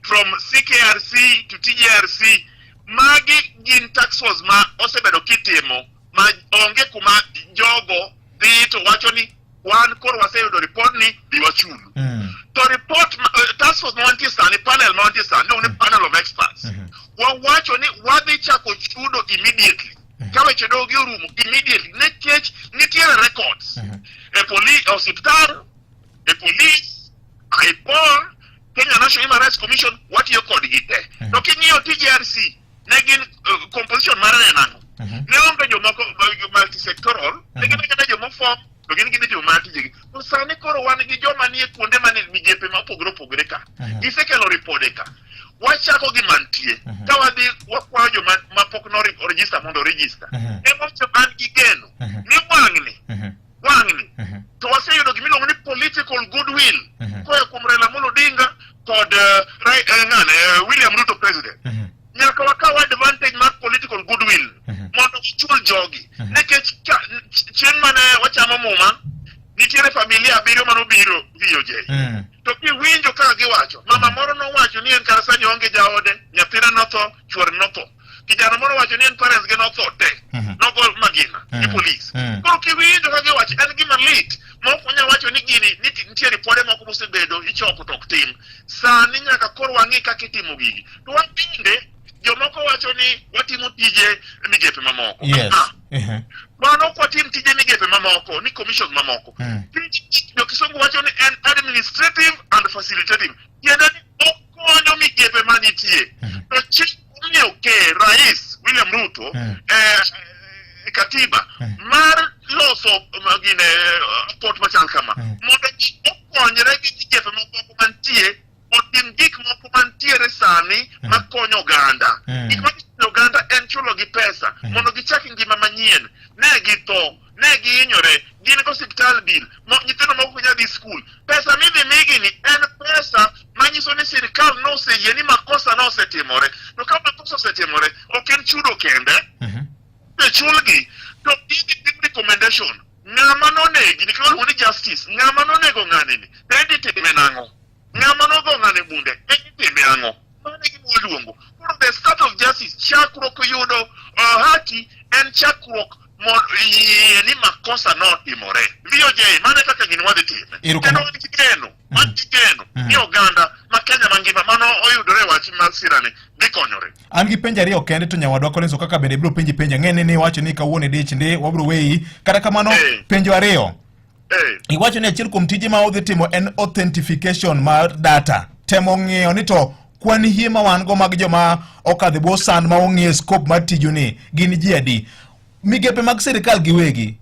from CKRC to TJRC magi gin task force ma osebedo kitimo ma onge kuma jogo dhi to wacho ni wan koro waseyudo report ni dhi wachulu to report task force ma wantie sani panel ma wantie sani iluongo ni panel of experts wawacho ni wadhi chako chudo immediately ka weche dogi orumo immediately nikech nitiere records e poli e osiptal e police IPOA Kenya National Human Rights Commission watiyo kodgi te to king'iyo TJRC ne gin composition mare ne en ang'o ne onge jomoko multisectoral ne gin kata jomofom to gin gidhi timo mana tijegi to sani koro wan gi joma nie kuonde mane migepe ma opogore opogore ka gisekelo ripode ka wachako gi mantie ka wadhi wakwayo joma mapok no register mondo register emomiyo an gi geno ni wang'ni wang'ni to waseyudo gimiluongo ni political goodwill koa kuom Raila Amolo Odinga kod ng'ane William Ruto president nyaka wakaw advantage mar political goodwill mondo wachul jogi nikech chieng' mane wachamo muma nitiere familia abiriyo manobiro VOJ to kiwinjo kaka giwacho mama moro nowacho ni en kara sani oonge jaode nyathine notho chuore notho kijana moro wacho ni en parents ge notho te nogo magina gi polis koro kiwinjo kaka giwacho en gima lit ma ok wanyal wacho ni gini nitie ripode moko mosebedo ichoko to ok tim sani nyaka koro wang'i kaka itimo gigi to wan bende jomoko wacho ni watimo tije migepe mamoko Yes. Ah, mano ok watim tije migepe mamoko ni commissions mamoko Tij jo kisungu wacho ni en administrative and facilitative tiende ni okonyo migepe manitie to chik omiyo ker rais William Ruto katiba mar loso gine court machal kama mondo ji okonyre gi migepe moko mantie otim gik moko mantiere sani makonyo oganda. Gik makonyo oganda en chulo gi pesa mondo gichak ngima manyien. Ne githo, ne gihinyore, gin gi osiptal bill, nyithindo moko ok nyal dhi skul. Pesa midhi migi ni en pesa manyiso ni sirkal noseyie ni makosa nosetimore. To ka makosa osetimore, ok en chudo kende, be chulgi to idhi tim recommendation. Ng'ama nonegi, nikech waluongo ni justice, ng'ama nonego ng'ani ni, to en itime nang'o? Ng'ama nogo ng'ane bunde, en itime ang'o? Mano e gima waluongo. Koro the start of justice, chakruok yudo haki en chakruok yie ni makosa notimore. VOJ, mano e kaka gini wadhi time. Kendo wan gi geno, wan gi geno ni oganda ma Kenya mangima mano oyudore e wach masira ni dhi konyore. An gi penjo ariyo kende to nyawadwa Collins Okaka bende biro penji penjo. Ang'e ni niwacho ni kawuono idich ndi wabiro weyi. Kata kamano penjo ariyo. Iwacho ni achiel kuom tije ma udhi timo en authentication mar data. Temo ng'iyo ni to kwan hie ma wan go mag joma okadho e bwo sand ma ong'iyo e scope mar tiju ni gin ji adi. Migepe mag sirikal giwegi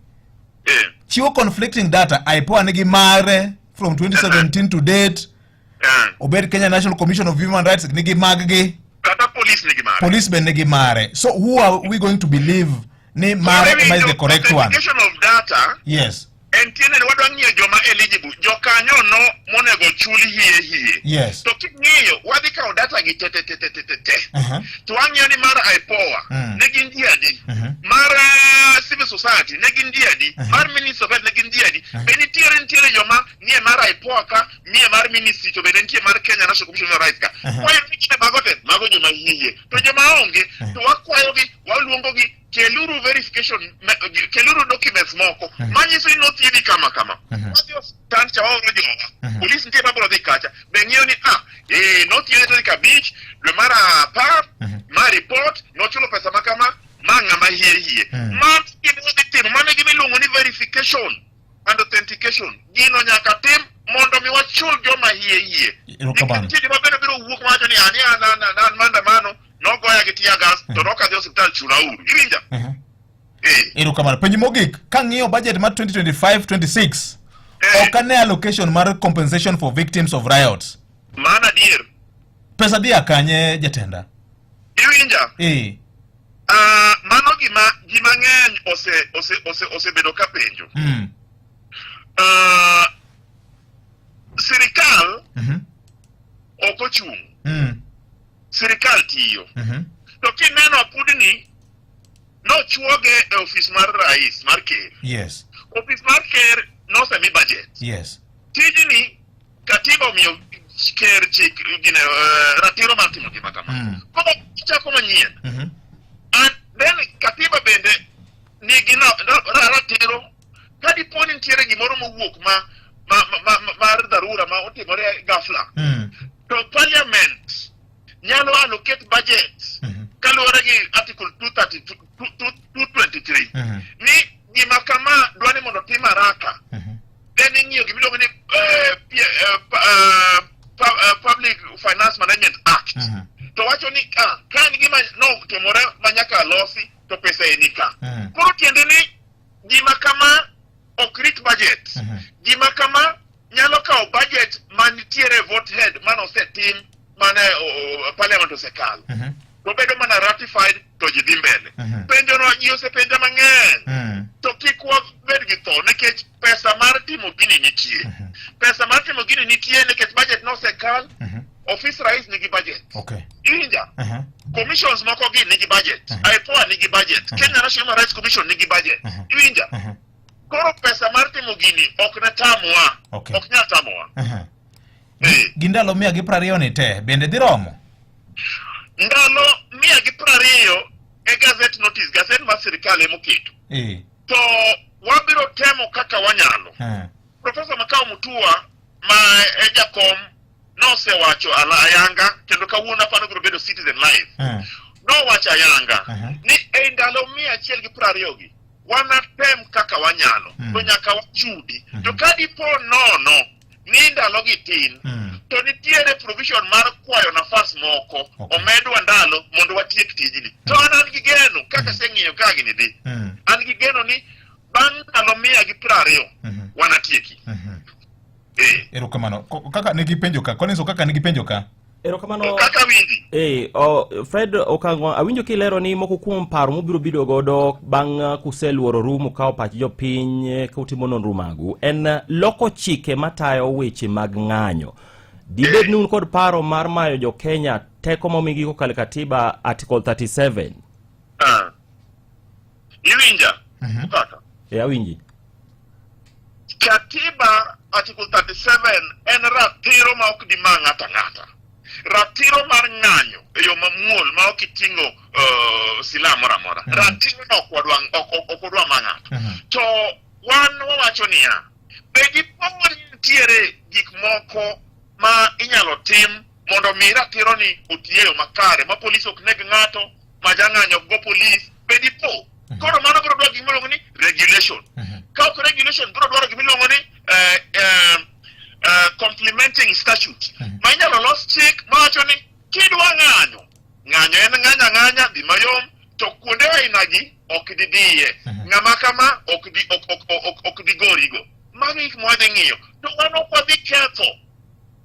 chiwo conflicting data. IPOA nigi mare from 2017 to date. Obed Kenya National Commission of Human Rights nigi maggi. Kata police nigi mare. Police be nigi mare. So who are we going to believe ni mare ema is the correct one? Authentication of data. Yes. En tiende ni wadwa ng'iyo joma eligible, jokanyo no monego chul hie hie. Yes. To king'iyo, wadhi kawo data gi te te te te te te te. To wang'iyo ni mar IPOA ne gin ji adi, mar civil society ne gin ji adi, mar ministry of health ne gin ji adi. Be nitiere nitiere joma nie mar IPOA ka, nie mar ministry to bende nitie mar Kenya National Commission on Human Rights ka. Kwayo ni kinde mago te, mago joma hie hie. To joma onge, to wakwayogi, waluongogi, keluru verification, keluru documents moko manyiso ni nothiedhi kama kama. Wadhi osiptal cha waoro jowa. Polis nitie mabiro dhi kacha. Be ng'iyo ni ah, eh, nothiedhe tarik 5 dwe mar 10, ma report, nochulo pesa ma kama, ma ng'ama hie hie. Ma gima wadhi timo, mano e gima iluongo ni verification and authentication. Gino nyaka tim mondo mi wachul joma hie hie. Erokamano. Nitie joma bende biro wuok mawacho ni an an an an an maandamano nogoya gi tear gas to nokadhi osiptal chulauru. Iwinja? Erokamano. Penjo mogik, kang'iyo budget mar 2025-26, ok ane allocation mar compensation for victims of riots. Mano adier. Pesa dhi a kanye jatenda? Iwinja? Mano gima ji mang'eny ose ose ose osebedo ka penjo. Sirikal ok ochung'. Sirikal tiyo. To kineno apudni nochuoge e ofis mar rais mar ker. Ofis mar ker nosemi budget. Tijni katiba omiyo ker chik gine ratiro mar timo gima kama. Koro chako manyien. And then katiba bende nigi ratiro ka dipo ni nitiere gimoro mowuok ma ma ma ma mar dharura ma otimore ghafla. To parliament nyalo allocate budget kaluwore gi article 232 223 ni gima kama dwa ni mondo tim haraka. Then ing'iyo gima iluongo ni Public Finance Management Act. To wacho ni ka en gima notimore ma nyaka losi to pesa en ka. Koro tiende ni gima kama ok rit budget. Gima kama nyalo kawo budget manitiere vote head mane osetim mane parliament osekalo. To bedo mana ratified to ji dhi mbele. Penjo no ji osepenja mang'eny. To kik wabed gi tho nikech pesa mar timo gini nitie. Pesa mar timo gini nitie nikech budget nosekal. Ofis rais nigi budget. Iwinja? Commissions moko gi nigi budget. IPOA nigi budget. Kenya National Human Rights Commission nigi budget. Iwinja? Koro pesa mar timo gini ok ne tamwa. Ok nyal tamowa. Gi ndalo 120 ni te bende dhi romo? Ndalo 120 e gazette notice, gazette mar sirikal emoketo. To wabiro temo kaka wanyalo. Professor Makau Mutua ma e jakom nosewacho ayanga kendo kawuono aparo biro bedo Citizen Live. Nowacho ayanga ni e ndalo 120 gi wanatem kaka wanyalo to nyaka wachudi. To ka dipo nono ni ndalo gi tin to nitiere provision mar kwayo nafas moko omedwa ndalo mondo watiek tijni. To an an gi geno kaka aseng'iyo ka gini dhi. An gi geno ni bang' ndalo 120 wanatieki. Erokamano. Kaka nigi penjo ka, Collins Okaka nigi penjo ka. Erokamano. Kaka winji. Fred Okang'o, awinjo kilero ni moko kuom paro mubiro bedo godo bang' kuseluororu mukawo pach jopiny ka utimo nonro magu en loko chike matayo weche mag ng'anyo. Dibed ni un kod paro mar mayo jo Kenya teko momigi kokalo e katiba Article 37? Iwinja? Kaka? Awinji. Katiba Article 37 en ratiro ma ok dima ng'ato ang'ata. Ratiro mar ng'anyo e yo mamuol ma ok iting'o silaha moro amora. Ratiro no ok wadwa, ok, ok, ok wadwa ma ng'ato. To wan wawacho niya, be dipo ni nitiere gik moko ma inyalo tim mondo mi ratiro ni oti e yo makare. makare ma polis ok neg ng'ato, ma jang'anyo ok go polis, be dipo. Koro mano biro dwaro gima iluongo ni regulation. Ka ok regulation biro dwaro gima iluongo ni eh, eh, eh, complementing statute. Ma inyalo los chik mawacho ni kidwa ng'anyo, ng'anyo en ng'anyo ang'anya, dhi mayom, to kuonde ainagi ok didiye. Ng'ama kama ok di ok ok ok ok digorigo. Mago gik ma wadhi ng'iyo. To wan ok wadhi ketho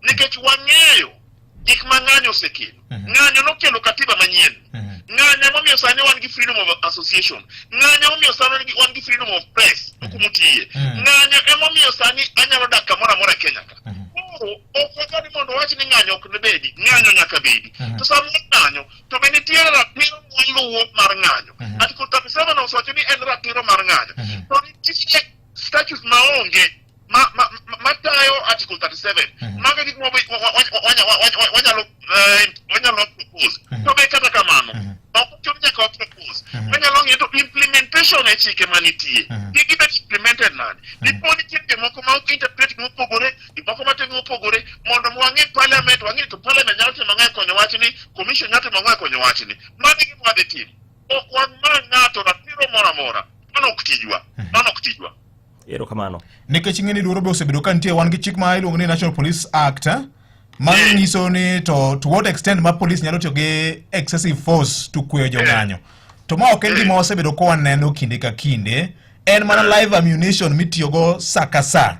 nikech wang'eyo gik ma ng'anyo osekelo. Ng'anyo nokelo katiba manyien. Ng'anyo emomiyo sani wan gi freedom of association. Ng'anyo emomiyo sani wan gi- wan gi freedom of press kuma otiye. Ng'anyo emomiyo sani anyalo dak kamoro amora e Kenya ka. Koro ok wadwar ni mondo wach ni ng'anyo ok nobedi. Ng'anyo nyaka bedi. To sama ng'anyo to be nitiere ratiro mwaluwo mar ng'anyo. Article 37 osewacho ni en ratiro mar ng'anyo. To nitie statute maonge ma ma ma- matayo article 37 mago e gik ma wa- wa- wa- wa- wa- wa- wanyalo eh, wanyalo propose to be kata kamano ok ochuno nyaka wa propose wanyalo ng'iyo to implementation e chike manitie gigi bet implemented nade dipo nitie jomoko ma ok interpret mopogore jomoko matimo mopogore mondo wang'i parliament wang'i to parliament nyalo timo ang'o e konyo wachni commission nyalo timo ang'o e konyo wachni mano e gima wadhi timo ok wama ng'ato ratiro moro amora mano ok tijwa mano ok tijwa Erokamano. Nikech ing'e ni luoro be osebedo ka nitie wan gi chik ma iluongo ni National Police Act eh, ma nyiso ni to to what extent ma police nyalo tiyo gi excessive force to kweyo jong'anyo. To ma ok en gima wasebedo ka waneno kinde ka kinde, en mana live ammunition mitiyogo sa ka sa.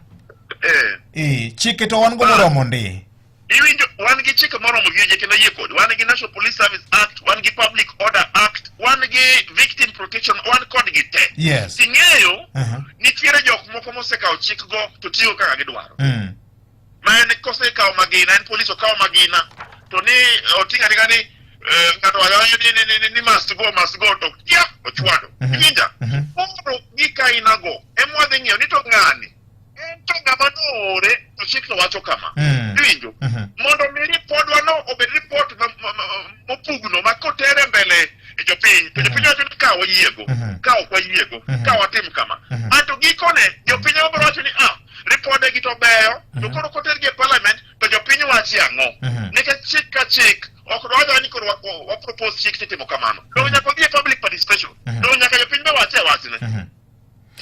Eh. Eh, chike to wan go moromo ndi. Iwinjo, wan gi chike moromo gi weche kendo ayie kodi. Wan gi National Police Service Act, wan gi Public Order Act, wan gi Victim Protection, wan kodgi te. Yes. Ing'eyo, Uh-huh. nitiere jok moko mosekawo chikgo to tiyo kaka gidwaro. Mm. Ma en kosekawo magina, en polis okawo magina, to ni oting'o ating'a ni eh, ng'ato wacho ni, ni, ni, ni, ni must go, must go, to kia, ochwado. Iwinja? Koro gik ainago, ema wadhi ng'iyo ni to ng'ani, en to ng'ama noore to chik to wacho kama Mm. iwinjo Mhm. mondo mi ripodwa no obed ripot ma- ma- ma- mopugno ma kotere mbele e jopiny to jopiny wacho ni ka wayiego Mhm. ka ok wayiego Mhm. ka watim kama Mhm. anto gikone jopiny ema biro wacho ni ah ripode gi to beyo to koro kotergi e parliament to jopiny wachi ang'o Mhm. nikech chik ka chik ok dwaga ni koro wa, wa propose chik titimo kamano donge nyaka odhi e public participation Mhm. donge nyaka jopiny be wache wachne Mhm.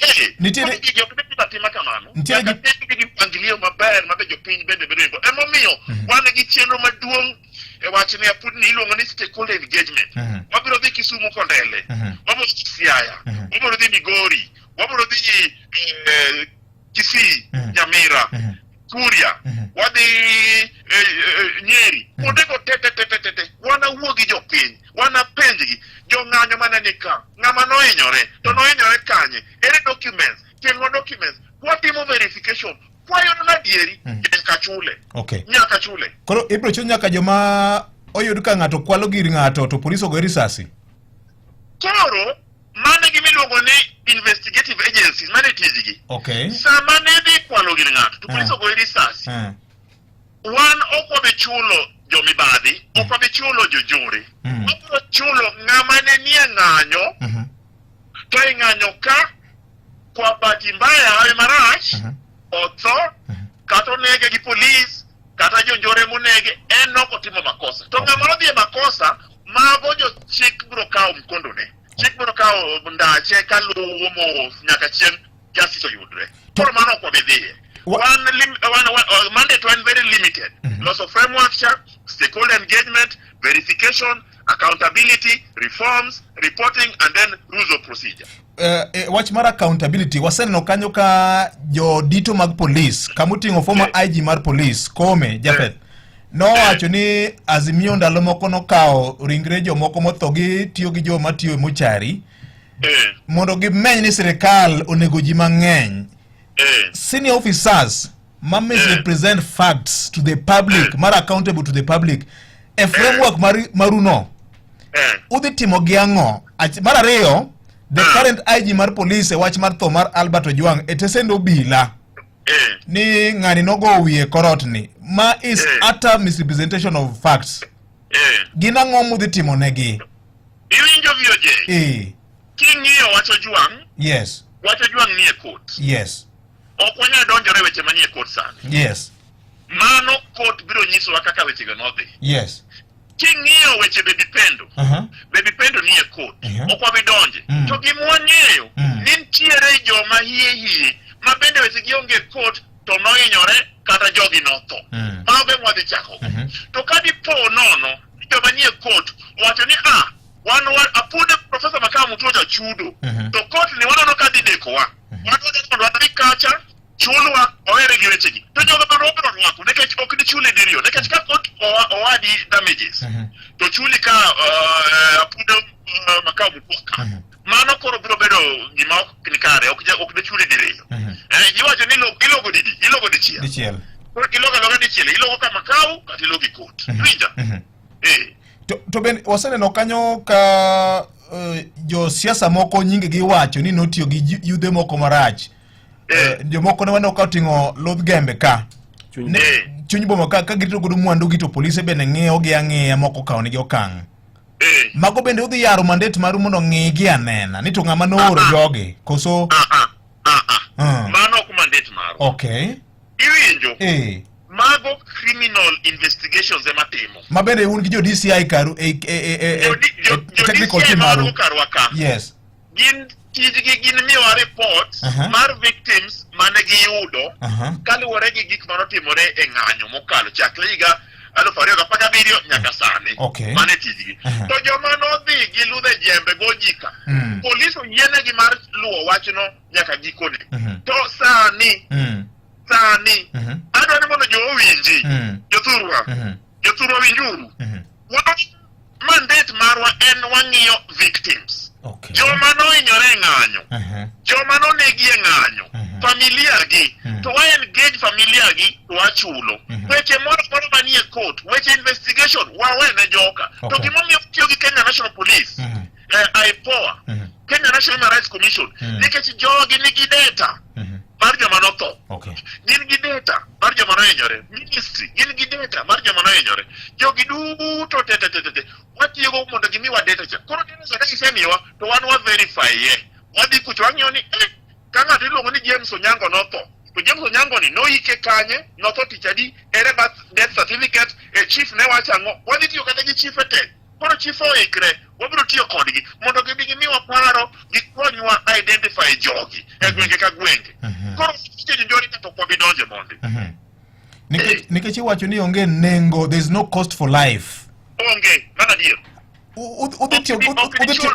Eh, Nitiere- koro gigi ok bed atima kamano. Nitiere Nyaka bed gi mpangilio maber ma be jopiny bende bedo go. Emomiyo wan gi chenro maduong' e wachni apudni iluongo ni stakeholder engagement. Wabiro dhi Kisumu Kondele, wabiro dhi Siaya, wabiro dhi Migori, wabiro dhi eh, Kisii, Nyamira, Kuria, wadhi eh, eh, Nyeri, kuondego te te te te te te, wanawuo gi jopiny, wanapenjgi jong'anyo mane ni ka, ng'ama nohinyore, to nohinyore kanye, ere documents, kelnwa documents, watimo verification, kwayudo na adieri, nyaka chule, Okay. nyaka chule. Koro ibiro chul nyaka joma oyud ka ng'ato kwalo gir ng'ato to polis ogoye risasi. Koro mano e gima iluongo ni investigative agencies, mano e tijgi. Okay. Sama ne dhi kwalo gir ng'ato to polis Ah. ogoye risasi, Eh. wan ok wabi chulo jomibadhi, ok wabi chulo jonjore. Mm. Wabiro chulo ng'ama ne nie ng'anyo Mhm. to e ng'anyo ka kwa bahati mbaya hawi marach otho kata onege gi polis kata jonjore monege en ok otimo makosa to ng'ama nodhi e makosa mago jo chik biro kawo mkondone chik biro kawo ndache kaluwo mos nyaka chieng' justice oyudre koro mano ok wabi dhiye wan, lim, wan, wan, uh, mandate wan very limited loso framework cha stakeholder engagement verification accountability reforms reporting and then rules of procedure Eh, eh, wach mar accountability waseneno kanyo ka jodito mag polis kamoting'o former IG mar polis Koome Japheth nowacho ni Azimio ndalo moko nokawo ringre jomoko motho gi tiyo gi joma tiyo e mochari mondo gimeny ni sirikal onego ji mang'eny senior officers ma misrepresent facts to the public mar accountable to the public e framework mar maruno udhi timo gi ang'o mar ariyo the current IG mar police e wach mar tho mar Albert Ojwang e tesend obila ni ng'ani nogo wiye korot ni ma is utter misrepresentation of facts gin ang'o mudhi timo negi iwinjo VOJ eh king'iyo wach Ojwang yes wach Ojwang nie court yes ok wanyal donjore e weche manie court sani yes mano court biro nyisowa kaka wechego nodhi yes King'iyo weche Baby Pendo, Aha. Baby Pendo nie court, Mhm. ok wabi donje. To gima wang'eyo ni nitiere joma hie hie ma bende wechegi onge e court to nohinyore kata jogi notho. Mago ema wadhi chako. To ka dipo nono ni joma nie court owacho ni ah, wan wa apude Professor Makau Mutua jachudo to court ni waneno ka dhi dekowa. Wadwa mondo wadhi kacha chulwa wawere gi wechegi to jogo bende wabiro rwako nikech ok dichuli diriyo nikech ka court owa- owadi damages to chuli ka apudo Makau Mutua ka mano koro biro bedo gima ok ni kare ok ja- ok dichuli diriyo iwacho ni ilo- ilogo didi ilogo dichiel Dichiel. Koro ilogo aloga dichiel ilogo ka Makau kata ilogo e court winja To bende waseneno kanyo ka josiasa moko nyingegi iwacho ni notiyo gi yudhe moko marach. Jomoko ne waneno ka oting'o ludh gembe ka. Chuny Chuny boma ka, ka girito godo mwandu gi to polise bende ng'iyo gi ang'iya moko okawo negi okang'. Mago bende udhi yaro mandate maru mondo ng'igi anena ni to ng'ama nooro jogi koso Mano ok mandate marwa. Iwinjo? Mago criminal investigations ema timo. Ma bende un gi jo DCI karu e Jo technical DCI team maru. mawago karwa ka. Gin tijgi gin miyowa report mar victims mane giyudo kaluwore gi gik manotimore e ng'anyo mokalo chakre higa 2017 nyaka sani. Mano e tijgi. To joma nodhi gi ludhe jembe go ji ka, polis oyienegi mar luwo wachno nyaka gikone. To sani, sani, adwa ni mondo jo owinji, jothurwa, jothurwa winjuru. Wach mandate marwa en wang'iyo victims. Joma nohinyore e ng'anyo, joma nonegi e ng'anyo, familia gi, to wa engage familia gi to wachulo. Weche moro amora manie court, weche investigation wawene joka. To gimomiyo tiyo gi Kenya National Police, IPOA, Kenya National Human Rights Commission, nikech jogi nigi data mar joma notho. Gin gi data mar joma nohinyore. Ministry gin gi data mar joma nohinyore. Jogi duto te te te te te watiyogo mondo gimiwa data cha. Koro data cha ka gisemiyowa to wan wa verify ye. Wadhi kucho wang'iyo ni ka ng'ato iluongo ni James Onyango notho, to James Onyango ni noike kanye, notho tich adi, ere birth death certificate, e chief ne wacho ang'o. Wadhi tiyo kata gi chief te. Koro chief oikre, wabiro tiyo kodgi mondo gibi gimiwa paro, gikonywa identify jogi e gwenge ka gwenge. Koro tije njori ka to ok wabi donje mondi. Nikech iwacho ni onge nengo, there is no cost for life. Onge, mano adier. Udhi tiyo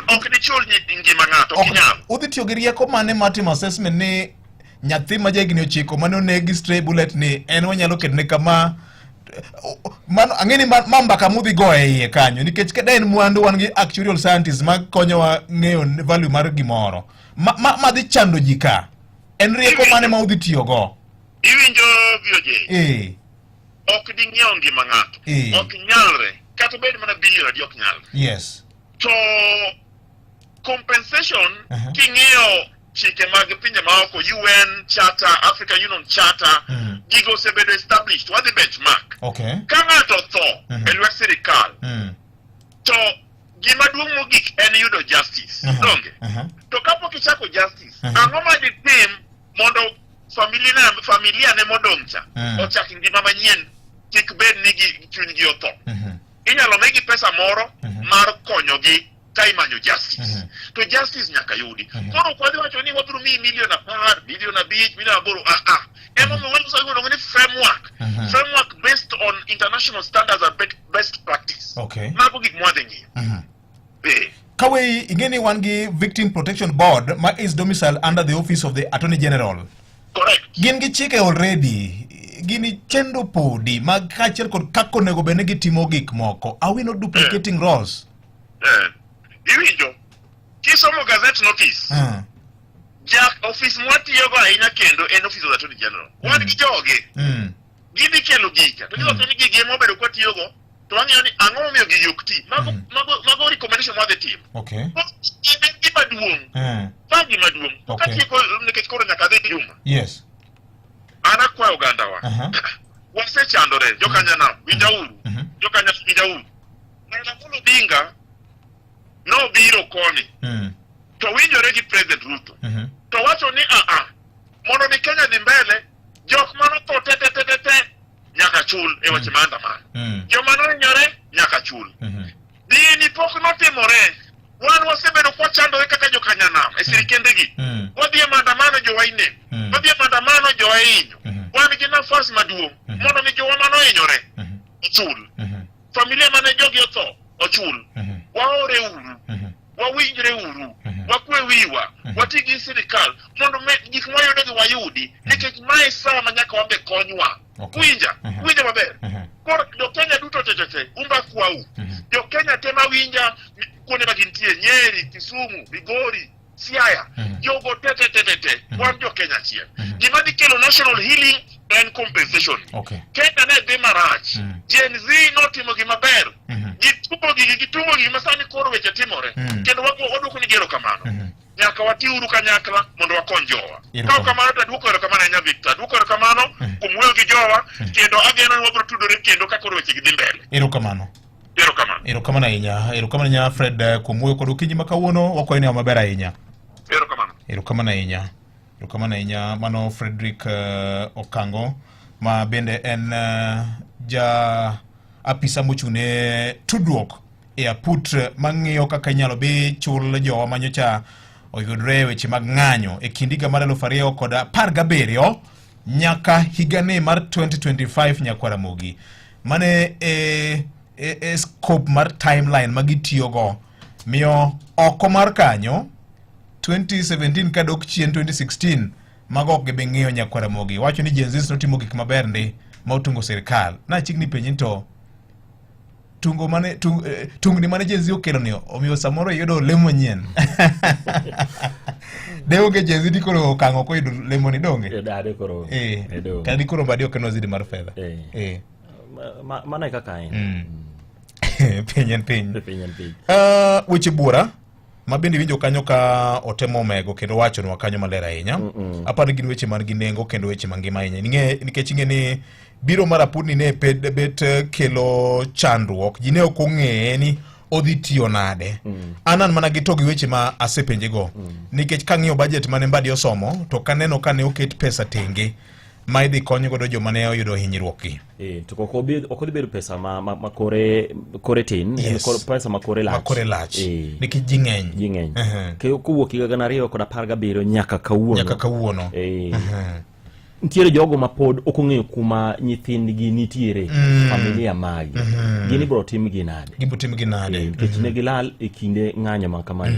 Ok dichul ngima ng'ato, ok inyal. Udhi tiyo gi rieko mane mar timo assessment ni nyathi ma jahigni 9 mane oneg gi stray bullet ni en wanyalo ketne kama? Mano ang'e ni ma mbaka mudhi goyo e iye kanyo, nikech ka en mwandu wan gi actuarial scientists ma konyowa ng'eyo value mar gimoro. Ma dhi chando ji ka. En rieko mane ma udhi tiyogo? Iwinjo VOJ? Ok ding'iew ngima ng'ato. Ok nyalre. Kata bed mana billion adi ok nyalre. To compensation king'iyo chike mag pinje maoko, UN Charter, African Union Charter, gigo osebedo established, wadhi benchmark. Ka ng'ato otho e lwet sirikal, to gima duong' mogik en yudo justice. Donge? To kapok ichako justice, ang'o ma ditim mondo familia ne modong' cha ochak ngima manyien, kik bed ni gi chunygi otho. Inyalo migi pesa moro mar konyogi ka imanyo justice. To justice nyaka yudi. Koro ok wadhi wacho ni wabiro miyi milion 10, milion 5, milion 8, Emomiyo waloso gima iluongo ni framework. Framework based on international standards and best practice. Mago gik mwadhi ng'iyo. Kawe ing'e ni wan gi Victim Protection Board ma is domiciled under the office of the Attorney General. Correct. Gin gi chike already. Gini chenro podi mag kaachiel kod kaka onego bed ni gitimo gik moko. Are we not duplicating roles? Iwinjo? Kisomo gazette notice. Ja office mwatiyogo ahinya kendo en office of the Attorney General. Wan gi jogi. Gidhi kelo gika. To giwacho ni gigi ema obedo kwatiyogo, to wang'iyo ni ang'o momiyo gigi ok ti. Mago recommendation mwadhi timo. En gima duong'. Ma gima duong'. To katieko, nikech koro nyaka adhi Juma. An akwayo ogandawa. Wasechandore, jokanyanam, winjauru. Jokanya winjauru. Raila Amolo Odinga nobiro koni. To winjore gi President Ruto. To wacho ni mondo mi Kenya dhi mbele, jok manotho te te te te te nyaka chul e weche maandamano. Joma nohinyore nyaka chul. Dini pok notimore. Wan wasebedo kwachandore kaka jokanyanam e sirikendegi. Wadhi e maandamano jowa inego. Wadhi e maandamano jowa ihinyo. Wan gi nafas maduong' mondo mi jowa manohinyore ochul. Familia mane jogi otho ochul. Waore uru. Wawinjre uru. Wakwe wiwa. Wati gi sirikal mondo gik mwayudogi wayudi. Nikech mae sawa ma nyaka wambe konywa. Okay. Winja, Mhm. winja maber. Koro jo-Kenya duto te te te, umba kwau. Jo-Kenya te mawinja kuonde ma gintie, Nyeri, Kisumu, Migori, Siaya, jogo te te te te te, wan jo-Kenya achiel. Gima dhi kelo national healing en compensation. Okay. Kenya ne dhi marach. Gen Z notimo gima ber. Gitungo gigi, gitungo gigi ma sani koro weche timore. Kendo waduoko nigi erokamano. Nyaka watiuru kanyakla mondo wakony jowa. Erokamano. Ka ok kamano to aduoko erokamano ahinya Victor. Aduoko erokamano kuom wuoyo gi jowa kendo ageno ni wabiro tudore kendo ka koro weche gi dhi mbele. Erokamano. Erokamano. Erokamano ahinya. Erokamano ahinya Fred eh, kuom wuoyo kod okinyi ma kawuono. Wakwayo ni maber ahinya. Erokamano. Erokamano ahinya. Erokamano ahinya mano Frederick uh, Okango ma bende en uh, ja apisa mochung' ne tudruok e aput mang'iyo kaka inyalo bi chul jowa manyocha oyudre e weche mag ng'anyo e kind higa mar 2017 nyaka higani mar 2025 nyakwar Ramogi. Mane e, e, e scope mar timeline ma gitiyogo miyo oko mar kanyo 2017 kadok chien 2016 mago ok gibi ng'iyo nyakwar Ramogi wacho ni Gen Z notimo gik maber ndi ma otungo sirikal nachiegni penji ni to tungo mane tung, eh, tungni mane Gen Z okelo ni omiyo samoro iyudo lemo manyien de onge Gen Z dikoro okang' ok oyudo lemo ni donge Eh, da, de koro eh eh, donge. kata dikoro mbadi ok en waziri mar fedha Eh. eh Mano e kaka en piny en piny piny en piny weche buora ma bende iwinjo kanyo ka otemo omego kendo wachonwa kanyo maler ahinya mm -mm. aparo ni gin weche man gi nengo kendo weche mangima ahinya Ning'e, nikech ing'e ni biro mar apudni ne ped, bet eh, kelo chandruok ji ne ok ong'eye ni odhi tiyo nade mm. an an mana gi to gi weche ma asepenjego mm. nikech kang'iyo budget mane Mbadi osomo to kaneno ka ne oket pesa tenge ma idhi kony godo joma ne oyudo hinyruok gi Eh, to ok obi ok odhi bedo pesa ma, ma, ma kore kore tin en Yes. kor, pesa ma kore lach ma kore lach eh, nikech ji ng'eny ji ng'eny Mhm. Ke- kowuok higa gana ariyo kod apar gabiriyo nyaka kawuono nyaka kawuono eh, nitiere jogo ma pod ok ong'eyo kuma nyithindgi nitiere familia magi gin ibiro timgi nade gibiro timgi nade Eh, nikech ne gilal e kinde ng'anyo ma kamae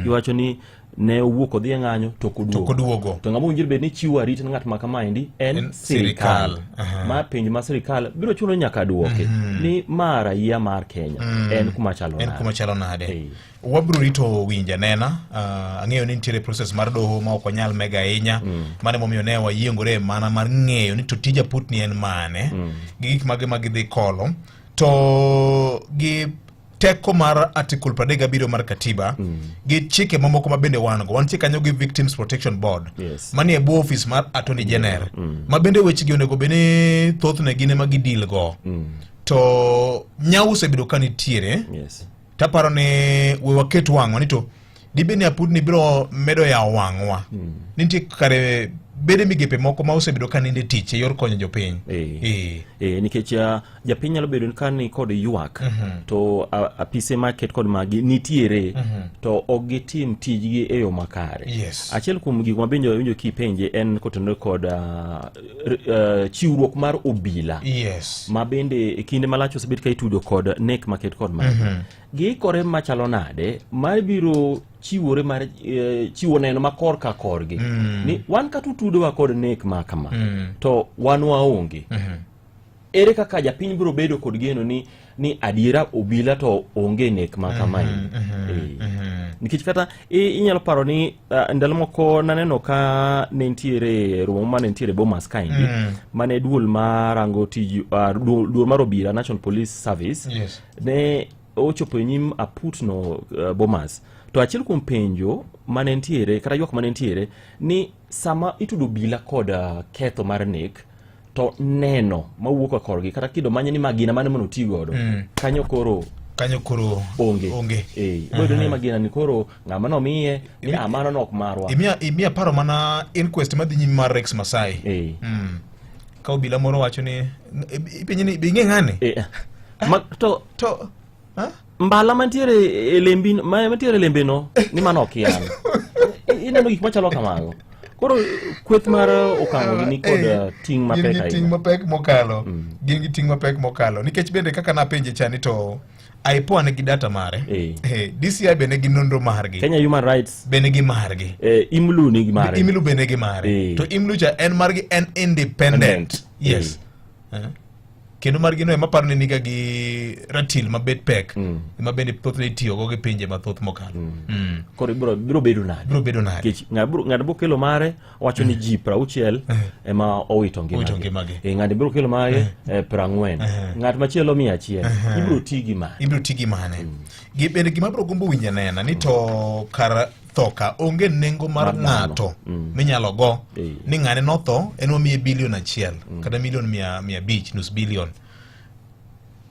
iwacho ni ne owuok odhi e ng'anyo to ok To ok oduogo. To ng'ama owinjore bed ni chiwo arita ne ng'at ma kamaendi en En sirikal. sirikal. Aha. Ma penjo ma sirikal biro chuno nyaka duoke ni ma raia mar Kenya en kuma chalo en nade. kuma chalo nade Eh. wabiro rito winja nena uh, ang'eyo ni nitiere process mar doho ma ok wanyal mega ahinya mm. mano emomiyo ne wayiengore mana mar ng'eyo ni to tij aputni en mane mm. gi gik mage ma gidhi kolo to gi teko mar article 37 mar katiba mm. gi chike mamoko ma bende wan go wantie kanyo gi victims protection board Yes. manie e bwo office mar attorney general mm. ma bende wechegi onego bed ni thothne gin ema gidil go mm. to nyau osebedo ka nitiere Yes. taparo ni we waket wang'wa ni to dibed ni apudni biro medo yawo wang'wa mm. nitie kare bede migepe moko ma osebedo ka ninde tich e yor konyo jopiny Eh. Eh. Eh, nikech uh, japiny nyalo bedo ka ni kod ywak mm -hmm. to uh, apise maket kod magi nitiere mm -hmm. to ok gitim tijgi e yo makare Yes. achiel kuom gik mabende winjo kipenje en kotenore kod uh, uh, chiwruok mar obila yes ma bende e kinde malach osebet ka itudo kod nek maket kod magi mm -hmm. giikore machalo nade mar biro chiwore mar eh, chiwo neno ma korka korgi mm. ni wan kata utudowa kod nek ma kama mm. to wan waonge mm -hmm. ere kaka japiny biro bedo kod geno ni ni adiera obila to onge nek ma kamae mm -hmm. e. mm -hmm. nikech kata inyalo paro ni uh, ndalo moko naneno ka ne nitiere romo ma ne nitiere Bomas kaendi mm. mane duol marango tij uh, duol, duol mar obila National Police Service yes. ne ochopo e nyim aputno uh, Bomas to achiel kuom penjo mane nitiere kata ywak mane nitiere ni sama itudo obila kod uh, ketho mar nek to neno mawuok ka korgi kata kido manye ni magina mane mondo oti godo mm. kanyo koro kanyo koro onge onge eh mm -hmm. ni magina ni koro ng'ama nomiye ni amano nok marwa imiya imiya paro mana inquest madhi nyime mar Rex Masai eh mm. ka obila moro wacho ni ipenje ni be ing'e ng'ani eh Ma, to to mbala mantiere e lembi ma- mantiere e lembe no ni mano ok yan ineno gik machalo kamago koro kweth mar okang'o ni kod Eh, ting' mapek gin gi ting' ahinya mapek mokalo gin gi ting' mapek mokalo nikech bende kaka napenje cha ni to IPOA nigi data mare eh. DCI be nigi nonro margi Kenya Human Rights be nigi margi eh, IMLU nigi mare IMLU be nigi mare eh. to IMLU cha en margi en independent yes eh. Kendo margi no ema paro ni niga gi ratil mabet pek mm. ema bende thothne itiyogo gi pinje mathoth mokalo mm. Mm. Koro ibiro biro bedo nade biro bedo nade nikech ng'ato biro kelo mare wacho ni ji 60 eh. ema owito ngimagi eh, ng'ato biro kelo mare eh. 40 ng'at machielo 100 ibiro ti gi mane ibiro ti gi mane mm. Bende gima biro gombo winjo nena ni to kar tho ka onge nengo mar ng'ato mm. minyalo go ni ng'ane notho en wamiye bilion achiel mm. kata milion 500, nus bilion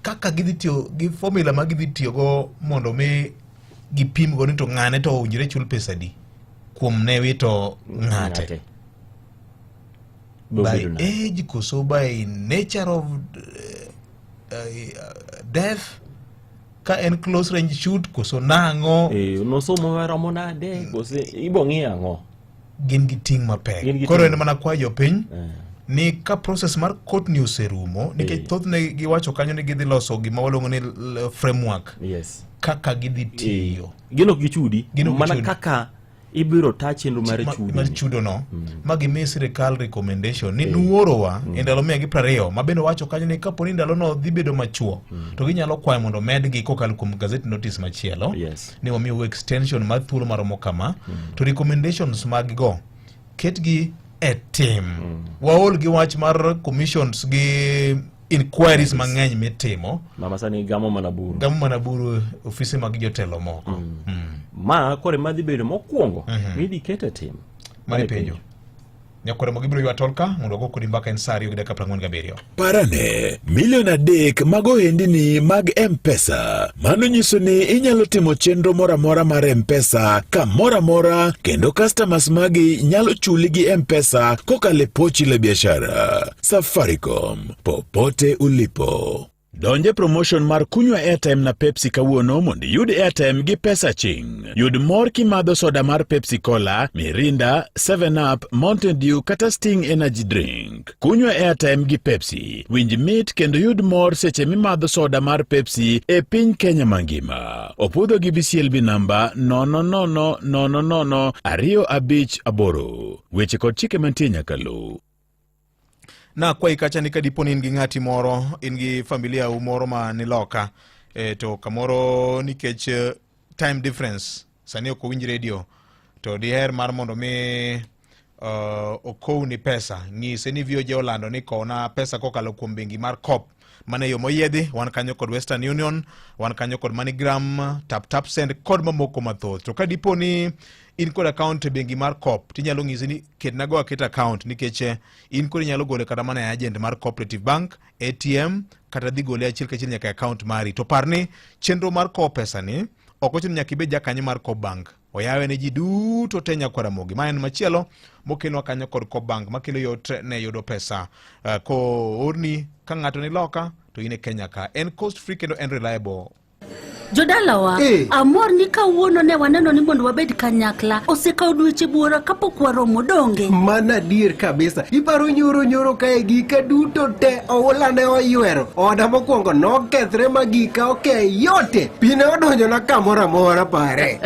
kaka gidhi tiyo gi formula ma gidhi tiyogo mondo mi gipimgo ni to ng'ane to owinjore chul pesa di kuom ne wito ng'ate by age koso by nature of death ka en close range shoot koso nang'o eh, nosomo maromo nade kose ibo ng'i ang'o gin gi ting' mapek koro en mana kwayo jopiny eh. ni ka process mar court ni oserumo nikech eh. thothne giwacho kanyo ni gidhi loso gima waluongo ni framework yes. kaka gidhi tiyo gin ok gichudi mana kaka ibiro ta chenro mar chudo mar chudo no mm. ma gimi sirikal recommendation ni nuorowa mm. e ndalo 120 ma bende wacho kanyo ni kapo ni ndalono dhi bedo machuok mm. to ginyalo kwayo mondo medgi kokalo kuom gazette notice machielo yes. ni wamiyo extension mar thuolo maromo kama mm. to recommendations mag go ketgi e tim mm. waol gi wach mar commissions gi inquiries mang'eny mitimo mama sani gamo mana buru gamo mana buru ofise mag jotelo moko mm. Mm. Ma koro ema dhi bedo mokwongo mm -hmm. midhi ket e tim mane penjo nyakwara mo gibiro ywa tolka mondo wago kodi mbaka en sa 2 gi dakika 47. Parane, milion 3 mag ohendini mag M-Pesa. Mano nyiso ni inyalo timo chenro moro amora mar M-Pesa kamoro amora kendo customers magi nyalo chuli gi M-Pesa kokalo e pochi la biashara. Safaricom, popote ulipo. Donj e promotion mar kunywa airtime na Pepsi kawuono mondo iyud airtime gi pesa ching. Yud mor kimadho soda mar Pepsi Cola, Mirinda, 7up, Mountain Dew kata Sting Energy Drink. Kunywa airtime gi Pepsi. Winj mit kendo yud mor seche mimadho soda mar Pepsi e piny Kenya mangima. Opudho gi BCLB namba 000 00 258. Weche kod chike mantie nyaka luw. Nakwayi kacha ni kadipo ni in gi ng'ati moro, in gi familia u moro ma ni loka, e, to kamoro nikech eh, time difference sani ok owinj radio to diher mar mondo mi uh, okowni pesa, ng'ise ni VOJ olando ni kowna pesa kokalo kuom bengi mar COP. Mano e yo moyiedhi, wan kanyo kod Western Union, wan kanyo kod MoneyGram, Tap Tap Send kod mamoko mathoth. To ka dipo ni in kod account e bengi mar COP, tinyalo ng'isi ni ketnago aketa account nikech eh, in kod inyalo gole kata mana e agent mar Cooperative Bank, ATM kata dhi gole achiel kachiel nyaka e account mari. To par ni chenro mar kowo pesa ni ok ochuno nyaka ibed jakanyo mar Coop Bank. Oyawe ne ji duto te nyakwa Ramogi. Ma en machielo mokelnwa kanyo kod Coop Bank makelo yot ne yudo pesa uh, koorni ka ng'ato ni loka to in e Kenya ka. En cost free kendo en reliable. Jodalawa, Eh. amor ni kawuono ne waneno ni mondo wabed kanyakla. Osekawo dweche buora kapok waromo donge. Mano adier kabisa. Iparo nyoro nyoro kae gika duto te oula ne oywero. Oda mokwongo nokethre ma gika oke yote. Pi ne odonjona kamoro amora pare.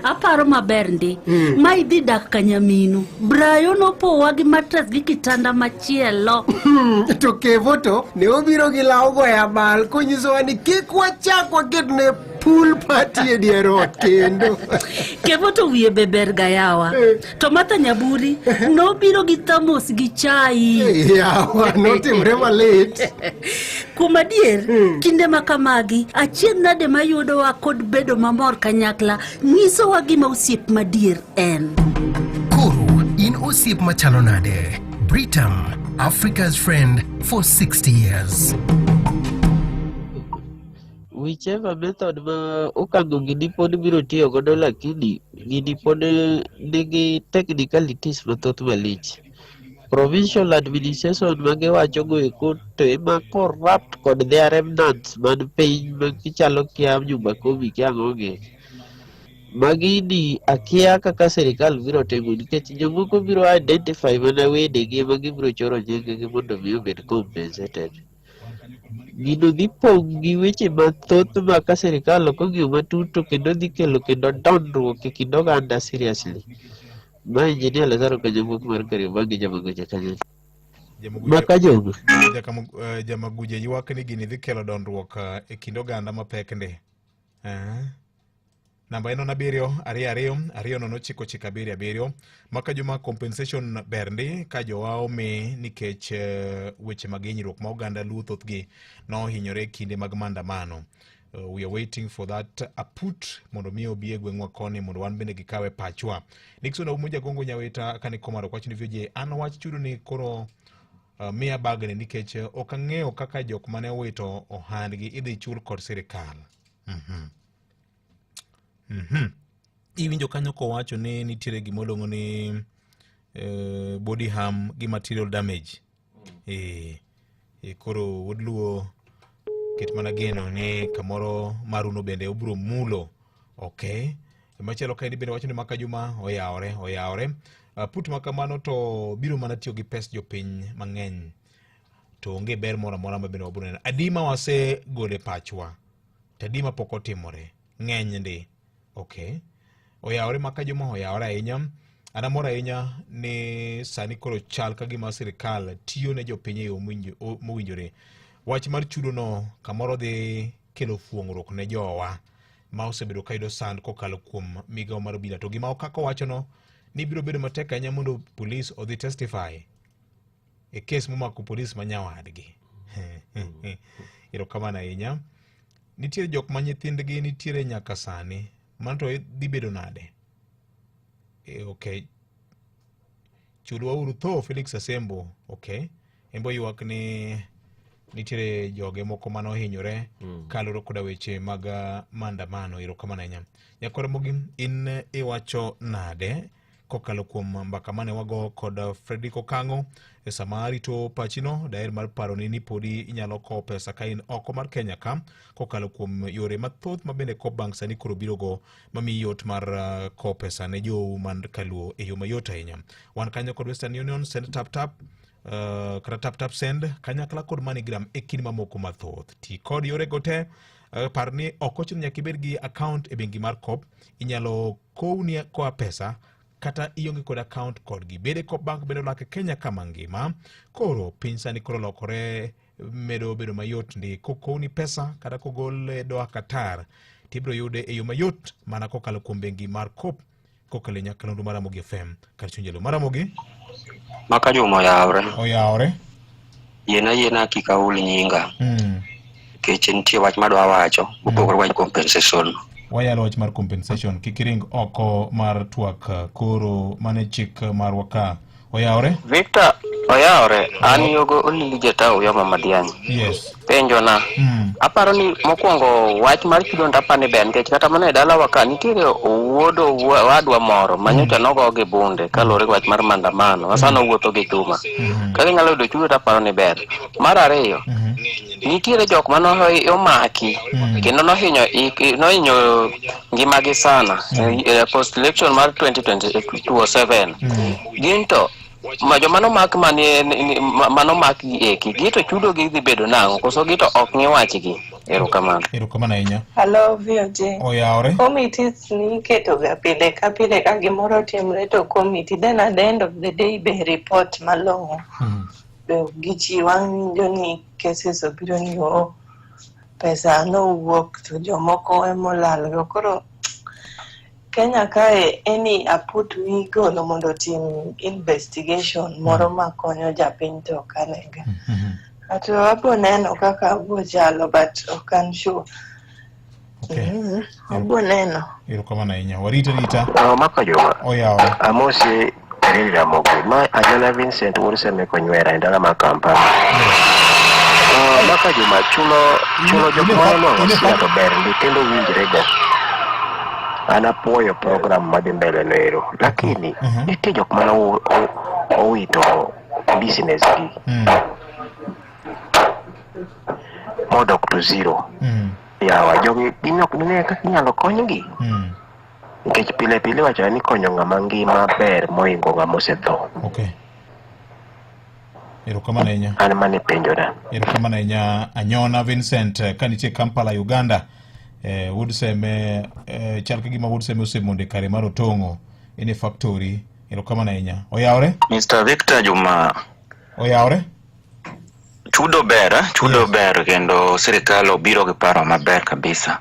Aparo maber ndi. Ma idhi dak ka nyaminu. Brayo nopowa gi matres gi kitanda machielo. To Kevo to ne obiro gi law goyo abal konyisowa ni kik wachak waket ne pool party e dier ot kendo. Kevo to wiye be ber ga yawa. To Martha Nyaburi nobiro gi thamos gi chai. Yawa, notimre malit. Kuom adier, kinde ma kamagi, achiedh nade mayudowa kod bedo mamor kanyakla nyisowa gima osiep madier en. Koro, in osiep machalo nade? Britam, Africa's friend for 60 years. Whichever method ma okango gini pod biro tiyo godo lakini gini pod nigi technicalities mathoth malich. Provincial administration ma giwacho go eko to ema corrupt kod their remnants man piny ma gichalo kia nyumba kumi kia ang'o gi. Magini akia kaka sirikal biro timo nikech jomoko biro identify mana wedegi ema gibiro choro nyinggi mondo mi obed compensated. Gino dhi pong' gi weche mathoth ma ka sirikal ok ong'iyo matut to kendo dhi kelo kendo dondruok e kind oganda seriously. Ma Engineer Lazaro Kanyamwok mar Kariobangi Jamagocha kanyo. Makajogo. Jamaguja ywak ni gini dhi kelo dondruok e kind oganda mapek ndi. Namba en 7 2 2 2 0 9 9 7 7. Maka juma compensation ber ndi ka jowa omi nikech weche mag hinyruok ma oganda Luo thothgi nohinyore e kinde mag maandamano. We are waiting for that aput mondo mi obi e gweng'wa koni mondo wan bende gikawe pachwa. Nixon Aumo Jagongo Nyawita kane komaro kwach ni VJ an wach chudo ni koro miya bagni nikech ok ang'eyo kaka jok mane owito ohandgi idhi chul kod sirikal. Iwinjo kanyo kowacho ni nitiere gima oluongo ni body harm gi material damage. Koro wuod Luo ket mana geno ni kamoro maruno bende obiro mulo. Okay. Machielo kaendi bende wacho ni Maka Juma oyawore, oyawore. Put ma kamano to biro mana tiyo gi pes jopiny mang'eny to onge ber moro amora ma bende wabiro neno. Adi ma wasegolo e pachwa to adi ma pok otimore ng'eny ndi. Okay. Oyawore Maka Juma oyawore ahinya. An amor ahinya ni sani koro chal ka gima sirikal tiyo ne jopiny e yo mowinjore. Wach mar chudo no kamoro dhi kelo fuong'ruok ne jowa ma osebedo ka yudo sand kokalo kuom migawo mar obila. To gima Okak owachono ni biro bedo matek ahinya mondo polis odhi testify e kes momako polis ma nyawadgi. Erokamano ahinya. Nitiere jok ma nyithindgi nitiere nyaka sani. Mano to dhi bedo nade? Okay. Chulwa uru tho Felix Asembo. Okay. Embo ywak ni nitiere joge moko mane ohinyore kaluwore koda weche mag maandamano. Erokamano ahinya. Nyakwar Ramogi, in iwacho nade kokalo kuom mbaka mane wago kod Fredrick Okang'o e sama arito pachino? Daher mar paroni ni podi inyalo kowo pesa ka in oko mar Kenya ka kokalo kuom yore mathoth ma bende Coop Bank sani koro birogo mamiyi yot mar kowo pesa ne jou man kaluo e yo mayot ahinya. Wan kanyo kod Western Union, Send Tap Tap, kata Tap Tap Send kanyakla kod MoneyGram e kind mamoko mathoth. Ti kod yorego te. Par ni ok ochuno nyaka ibed gi account e bengi mar Coop. Inyalo kowni koa pesa kata ionge kod account kodgi. Bede Coop Bank bende olak e Kenya kama ngima. Koro piny sani koro lokore medo bedo mayot ndi kokowni pesa kata kogol e Doha Qatar tibiro yude e yo mayot mana kokalo kuom bengi mar Coop kokalo e nyakalondo mar Ramogi FM kar chuny jalo mar Ramogi. Maka Juma oyawre. Oyawre. Yiena yiena kik ahul nyinga. Nikech nitie wach madwa wacho mopogore wach compensation. Wayalo wach mar compensation kik iring oko mar twak koro mane chik marwa ka. Oyawre? Victor oyawre. An yogo Olili Jatao Uyoma Madiany. Yes. Penjo na. Aparo ni mokwongo wach mar chudo to apani ber nikech kata mana e dalawa ka nitiere owuod owadwa moro ma nyocha nogo gi bunde kaluwore gi wach mar maandamano ma sani owuotho gi chuma. Ka ginyalo yudo chudo to aparo ni ber. Mar ariyo, nitiere jok mane omaki kendo nohinyo nohinyo ngimagi sana e post election mar 2027. Gin to ma joma nomak manie manomak gi eki gi to chudo gi dhi bedo nang'o koso gi to ok ng'i wachgi. Erokamano. Erokamano ahinya. Hello VOJ. Oyawre. Committees ni iketo ga pile ka pile ka gimoro otimre to committee then at the end of the day be report malong'o. Be ok gichiw awinjo ni cases obiro ni oh pesa nowuok to jomoko emolalgo koro Kenya kae any aput migolo mondo otim investigation moro makonyo japiny to ok anega. Ato abo neno kaka abo chalo but ok an sure. Okay. Abo neno. Erokamano ahinya. Warita rita. Maka Juma. Oyawre. Amosi Erili Ramogi. Ma Anyona Vincent wuod Semeko Nywera e dala mar Kampala. Maka Juma chulo chulo jok ma onwang'o sia to ber ndi kendo winjre go. An apuoyo program madhi mbele no ero. Lakini nitie jok mane owito business gi modok to zero. Yawa jogi gin ok gine kaka inyalo konygi. Nikech pile pile iwacho ni konyo ng'ama ngima ber mohingo ng'ama osetho. Okay. Erokamano ahinya. An mane penjona. Erokamano ahinya Anyona Vincent eh, ka nitie Kampala Uganda. Eh, Wuod Seme eh, chal ka gima Wuod Seme osemondo e kare mar Otong'o en e factory. Erokamano ahinya. Oyawre? Mr. Victor Juma. Oyawre? Chudo ber, eh? Chudo ber kendo sirikal obiro gi paro maber kabisa.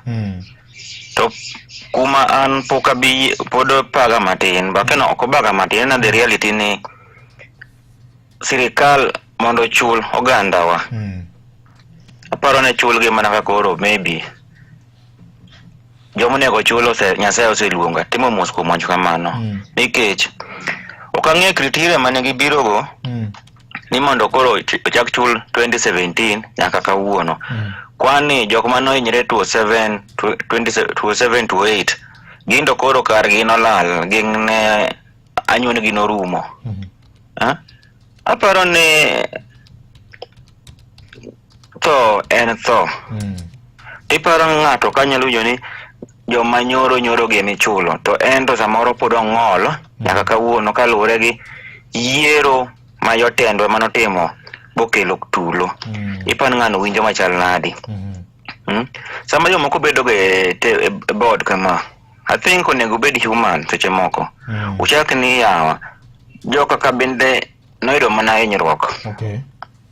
To kuma an pok abi pod paga matin, bakeno ok obaga matin, en the reality ni sirikal mondo ochul ogandawa. Aparo ni chulgi mana kaka koro maybe joma onego chul ose Nyasaye oseluonga timo mos kuom wacho kamano nikech ok ang'eyo criteria mane gibirogo ni mondo koro ochak chul 2017 nyaka kawuono kwani jok mane ohinyre 2007 20 to 8 gin to koro kargi nolal gin ne anyuondgi norumo Ah? aparo ni tho en tho tiparo ng'ato ka nyalo winjo ni joma nyoro nyoro gi emichulo to en to samoro pod ong'ol nyaka kawuono kaluwore gi yiero ma jotendwa manotimo bokelo tulo iparo ni ng'ano winjo machal nadi Sama jomoko bedo ga e e board kama I think onego obed human seche moko uchak ni yawa joka ka bende noyudo mana hinyruok Okay.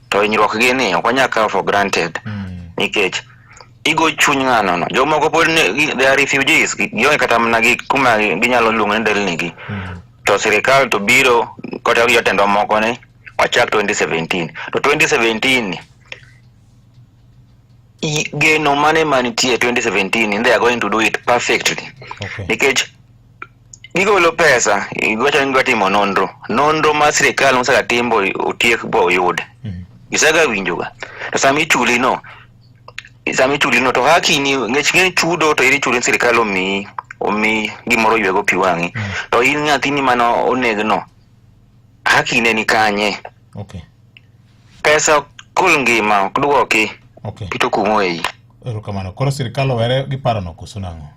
to hinyruok gi ni ok wanyal kawo for granted nikech igo chuny ng'ano no jomoko pod they are refugees gionge kata mana gi kuma ginyalo luongo ni delni gi to sirikal to biro kata gi jotendwa moko ni wachak 2017 to 2017 ni geno mane manitie 2017 they are going to do it perfectly okay. nikech gigolo pesa giwacho ni gidwa timo nonro nonro ma sirikal mosega timbo otiek bo oyud gisega winjoga to sama ichuli no sama ichuli no to haki ni ngech ng'e chudo to in ichuli ni sirikal omiyi omiyi gimoro ywego pi wang'i to in nyathini mane onegno haki ne ni kanye Okay. pesa ok kol ngima ok duoki Okay. pito kumo ei Erokamano. Koro sirikal owere gi parono koso nang'o?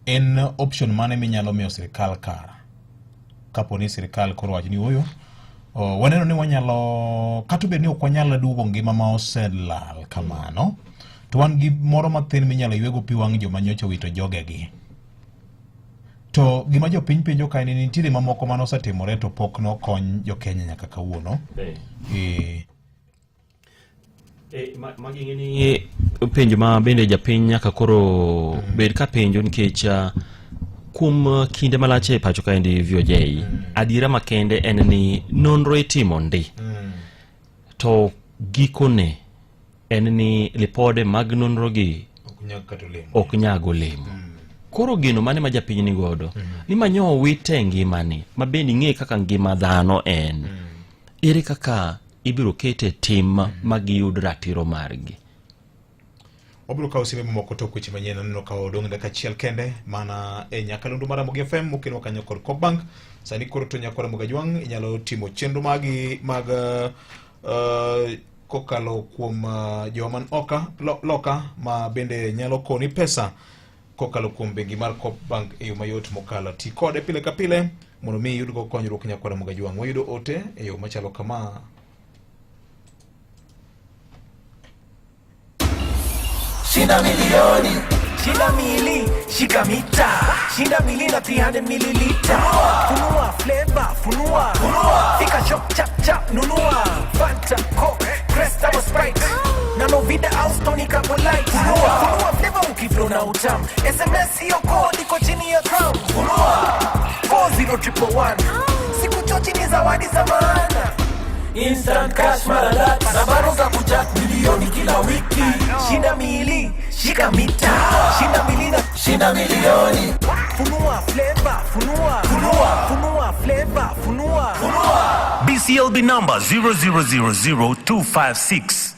En option mane minyalo miyo sirikal kara? Kapo ni sirikal koro wacho ni ooyo, o, waneno ni wanyalo kata obed ni ok wanyal duogo ngima ma oselal kamano, to wan gi moro mathin minyalo ywego pi wang' joma nyocha owito jogegi. To gima jopiny penjo kae ni nitiere mamoko mane osetimore to pok nokony jo-Kenya nyaka kawuono. Eh. E, magi ing'e ni penjo ma bende japiny nyaka koro bed ka penjo nikech kuom kinde malach e pacho kaendi VOJ adiera makende en ni nonro itimo ndi to gikone en ni lipode mag nonrogi ok nyag olemo koro geno mane ma japiny ni godo ni manyo owite ngimani ma bende ing'e kaka ngima dhano en ere kaka ibiro kete tim ma giyud ratiro margi Wabiro kawo simbe mamoko tok weche manyien aneno ka odong' dakika achiel kende mana e nyakalondo mar Ramogi FM mokelwa kanyo kod Coop Bank. Sani koro to nyakwa Ramogi Ajwang' inyalo timo chenro magi mag uh, kokalo kuom uh, jowa man oka, lo, loka ma bende nyalo koni pesa kokalo kuom bengi mar Coop Bank e yo mayot mokalo. Ti kode pile ka pile mondo mi iyudgo konyruok nyakwar Ramogi Ajwang'. Wayudo ote e yo machalo kama. Shinda milioni, shinda mili, shika mita, shinda mili na 300 mililita. Funua flavor, funua, funua. Fika shop chap chap nunua. Fanta, Coke, Crest ama Sprite. Na Novida au Stony Kapo Light. Funua, funua flavor ukiflow na utam. SMS hiyo code iko chini ya crown. Funua 40111. Siku chochi ni zawadi za maana. Instant cash mara lati na bado za kuchat milioni kila wiki. Shinda mili, shika mita, shinda mili na shinda milioni. Funua flavor, funua, funua, funua flavor, funua, funua. BCLB number 0000256.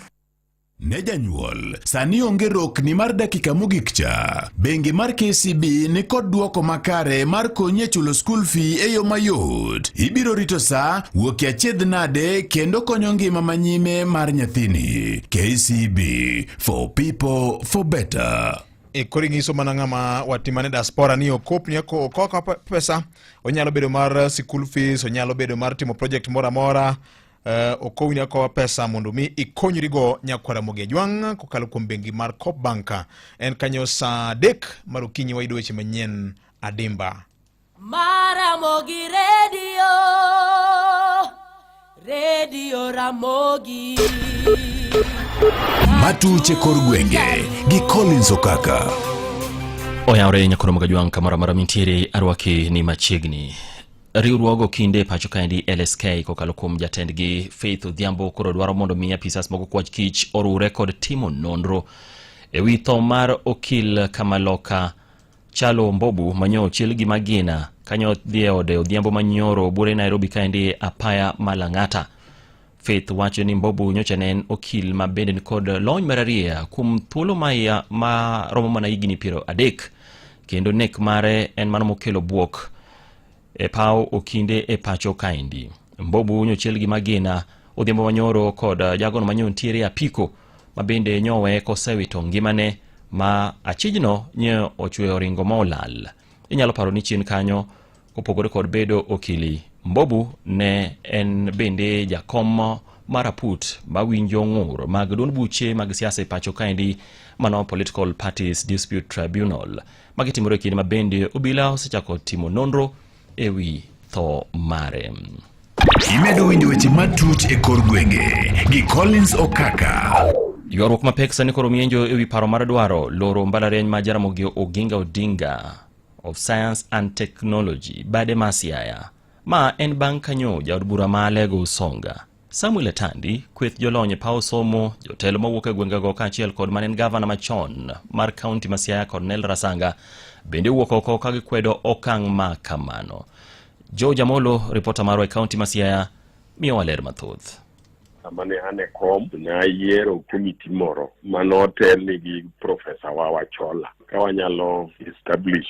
Ne janyuol, sani onge rokni mar dakika mogik cha. Bengi mar KCB ni kod duoko makare mar konyi e chulo school fee e yo mayot. Ibiro rito sa, wuok e achiedh nade kendo konyo ngima manyime mar nyathini. KCB, for people, for better. E, koro ing'iso mana ng'ama watimane diaspora ni okopni okoka pesa onyalo bedo mar sikul fees onyalo bedo mar timo project moro amora uh, okowni akowa pesa mondo mi ikonyrigo nyakwar Ramogi Ajwang' kokalo kuom bengi mar Coop Bank. En kanyo saa 3 mar okinyi wayudo weche manyien adimba. Maramogi Radio, Radio Ramogi. Matuche kor gwenge gi Collins Okaka. Oyawre nyakwar Ramogi Ajwang' kamoro amora mintiere arwaki ni machiegni. Riwruog okinde e pacho kaendi LSK kokalo kuom jatendgi Faith Odhiambo koro dwaro mondo mi apisas moko kwach kich orure kod timo nonro e wi tho mar okil Kamaloka Chalo Mbobu manyo ochiel gi magina kanyo dhi e ode odhiambo manyoro buore Nairobi kaendi apaya ma Lang'ata. Faith wacho ni Mbobu nyocha ne en okil ma bende ni kod lony mararieya kuom thuolo ma, ma romo mana higni 30 kendo nek mare en mano mokelo buok e paw okinde e pacho kaendi. Mbobu nyochiel gi magina odhiambo manyoro kod jagono manyo ntiere apiko ma bende nyowe kosewito ngimane ma achijno nye ochweyo oringo ma olal. Inyalo paro ni chien kanyo kopogore kod bedo okili Mbobu ne en bende jakom mar aput mawinjo ng'ur mag duond buche mag siasa e pacho kaendi mano Political Parties Dispute Tribunal. Magi timore e kinde ma bende obila osechako timo nonro e wi tho mare. Imedo winjo weche matuch e kor gwenge gi Collins Okaka. Ywaruok mapek sani koro mienjo e wi paro mar dwaro loro mbalariany ma Jaramogi Oginga Odinga of Science and Technology bade ma Siaya. Ma en bang' kanyo jaod bura ma Alego Usonga Samuel Atandi, kweth jolony e paw somo, jotelo mawuok e gwengego kaachiel kod mane en gavana machon mar kaunti ma Siaya Cornel Rasanga bende owuok oko ka gikwedo okang' ma kamano. Joe Jamolo, ripota marwa e kaunti ma Siaya, miyowa ler mathoth. Sama ne an e kom, ne ayiero komiti moro manotelni gi Profesa Wawa Chola ka wanyalo establish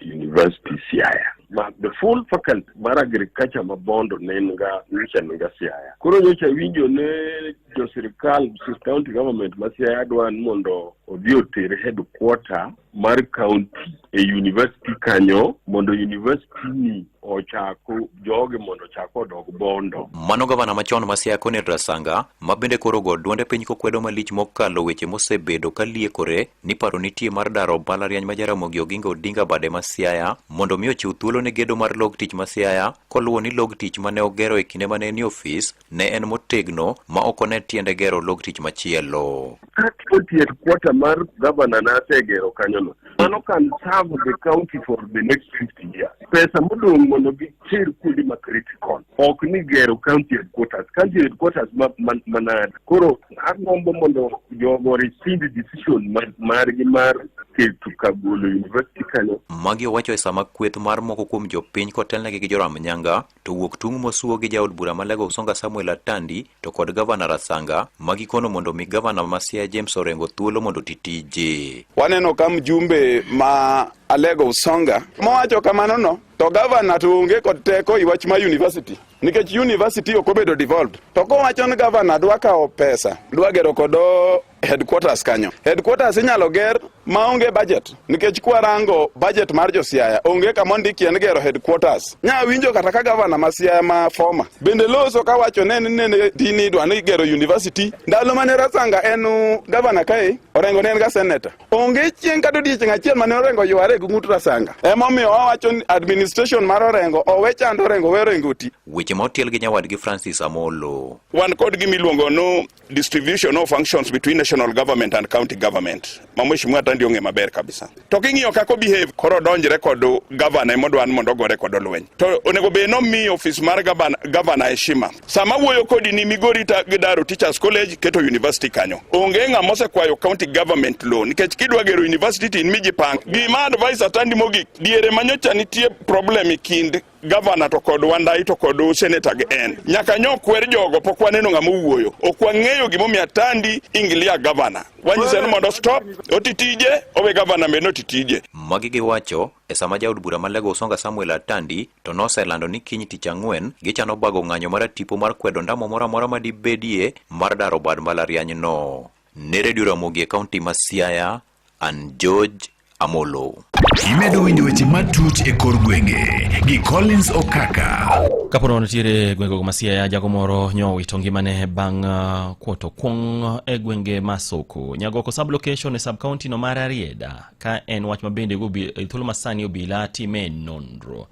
University Siaya. Ma the full faculty mar agriculture ma Bondo ne nga nyocha ni ga Siaya. Koro nyocha winjo ne jo sirkal county government ma Siaya dwa ni mondo odhi oter headquarter mar county e university kanyo mondo university ni ochako jogi mondo ochak odog Bondo. Mano gavana machon ma Siaya Cornel Rasanga ma bende koro ogo duonde piny kokwedo malich mokalo weche mosebedo ka liekore ni paro nitie mar daro mbalariany ma Jaramogi Oginga Odinga bade ma Siaya mondo mi ochiw thuolo ne gedo mar log tich ma Siaya koluwo ni log tich mane ogero e kinde mane enie ofis ne en motegno ma ok one tiende gero log tich machielo. Ka county headquarter mar governor nasegero kanyono, mano can serve the county for the next 50 years. Pesa modong' mondo giter kuonde ma critical, ok ni gero county headquarters. County headquarters ma, ma, manade. Koro agombo mondo jogo rescind decision margi mar keto Kagolo University kanyo. Magi owacho e sama kweth mar moko kuom jopiny kotelnegi gi Joram Nyanga to wuok tung' mosuo gi jaod bura ma Alego Usonga Samuel Atandi to kod gavana Rasanga ma gikono mondo omi gavana ma Siaya James Orengo thuolo mondo oti tije. Waneno ka mjumbe ma Alego Usonga mowacho kamano no to gavana to onge kod teko i wach ma university nikech university ok obedo devolved. To kowacho ni gavana dwa kawo pesa dwa gero kodo headquarters kanyo. Headquarters inyalo ger maonge budget nikech kwarango budget mar jo Siaya onge kama ondikie ni gero headquarters. Nya winjo kata ka gavana ma Siaya ma former bende loso kawacho ne ni nene dini idwa ni gero university. Ndalo mane Rasanga en gavana kae, Orengo ne en ga senator. Onge chieng' kata odiechieng' achiel mane Orengo yware gi ng'ut Rasanga. Emomiyo wawacho ni administration mar Orengo owe chando Orengo, we Orengo oti. Weche ma otiel gi nyawadgi Francis Amolo. Wan kod gima iluongo ni distribution of functions between national government and county government ma Mheshimiwa Atandi ong'e maber kabisa. To king'iyo kaka obehave, koro odonjre kod governor emodwa ni mondo ogore kod lweny. To onego bed ni omiyo ofis mar governor heshima. Sama wuoyo kodi ni Migori ta gidaro Teachers College keto university kanyo. Onge ng'ama osekwayo county government loan nikech kidwa gero university to in mijipang. Gima advice Atandi mogik, diere manyocha nitie problem e kind gavana to kod Wandayi to kod seneta gi en. Nyaka nyo kwer jogo pok waneno ng'ama owuoyo. Ok wang'eyo gimomiyo Atandi ingilia gavana. Wanyise ni mondo stop, oti tije, owe gavana bende oti tije. Magi giwacho e sama jaod bura ma Alego Usonga Samuel Atandi to noselando ni kiny tich ang'wen gichano bago ng'anyo mar tipo mar kwedo ndamo moro amora madibedie mar daro bad mbalariany no. Ne Redio Ramogi e kaunti ma Siaya, an George Amolo. Imedo winjo weche matut e kor gwenge gi Collins Okaka. Kapono nitiere gwengego ma Siaya, jago moro nyo owito ngimane bang' kuoto kuong' e gwenge ma Soko. Nyagoko sub location e sub county no mar Arieda ka en wach ma bende e thuolo ma sani obila time nonro.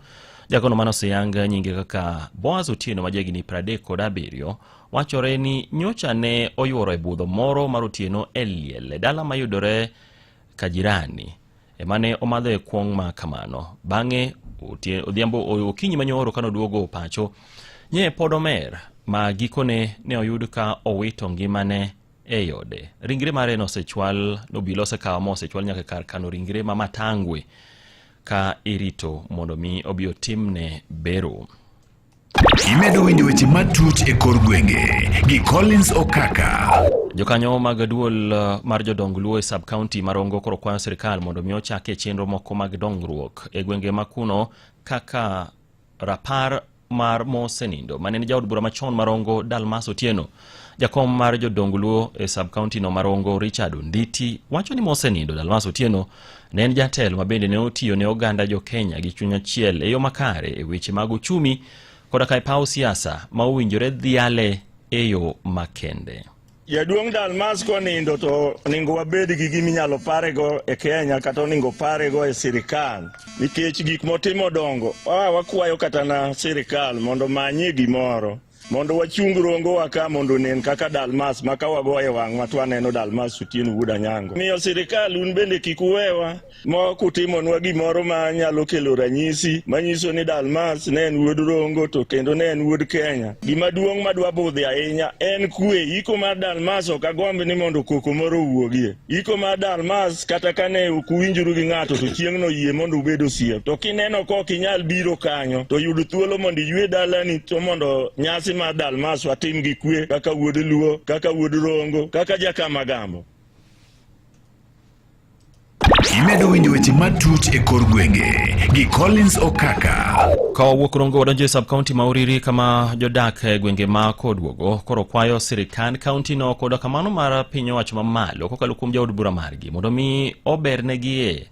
Jagono mane oseyang nyinge kaka Boaz Otieno ma jahigni 37 wachore ni nyocha ne oyuoro e budho moro mar otieno e liel e dala mayudore Kajirani emane omadhoe kuong' ma kamano. Bang'e odhiambo okinyi manyoro kane oduogo pacho, nye pod omer ma gikone ne oyud ka owito ngimane e ode. Ringre mare nosechwal, obila osekawo ma osechwal nyaka kar kano ringre ma Matangwe ka irito mondo mi obi otimne bero. Imedo winjo weche matut e kor gwenge gi Collins Okaka. Jokanyo mag duol mar jodong Luo e sub county ma Rongo koro kwayo sirkal mondo mi ochake chenro moko mag dongruok e gwenge ma kuno kaka rapar mar mosenindo mane en jaod bura machon ma Rongo Dalmas Otieno. Jakom mar jodong Luo e sub county no ma Rongo Richard Onditi wacho ni mosenindo Dalmas Otieno ne en jatelo ma bende ne otiyo ne oganda jo Kenya gi chuny achiel e yo makare e weche mag uchumi koda ka e paw siasa ma owinjore dhiale e yo makende. Jaduong' Dalmas konindo to oningo wabed gi gima inyalo parego e Kenya kata oningo parego e sirikal nikech gik motimo dongo. Wakwayo kata na sirikal mondo omanyie gimoro mondo wachung rongowa ka mondo onen kaka Dalmas ma ka wagoyo e wang'wa to waneno Dalmas Otieno wuod Anyango. Miyo sirikal un bende kik uwewa ma ok utimonwa gimoro ma nyalo kelo ranyisi manyiso ni Dalmas ne en wuod Rongo to kendo ne en wuod Kenya. Gima duong' madwa budhi ahinya en kwe. Iko mar Dalmas ok agomb ni mondo koko moro owuogie. Iko mar Dalmas kata ka ne ok uwinjuru gi ng'ato to chieng'no yie mondo ubed osiep. To kineno ka ok inyal biro kanyo to yud thuolo mondo iywe dalani to mondo nyasi mar Dalmas watim gi kwe kaka wuod Luo, kaka wuod Rongo, kaka Jakamagambo. Imedo winjo weche matut e kor gwenge gi Collins Okaka. Ka wawuok Rongo wadonjo e sub county ma Uriri kama jodak e gwenge ma Kodwogo koro kwayo sirikand county no koda kamano mar piny owacho mamalo kokalo kuom jaod bura margi mondo mi obernegie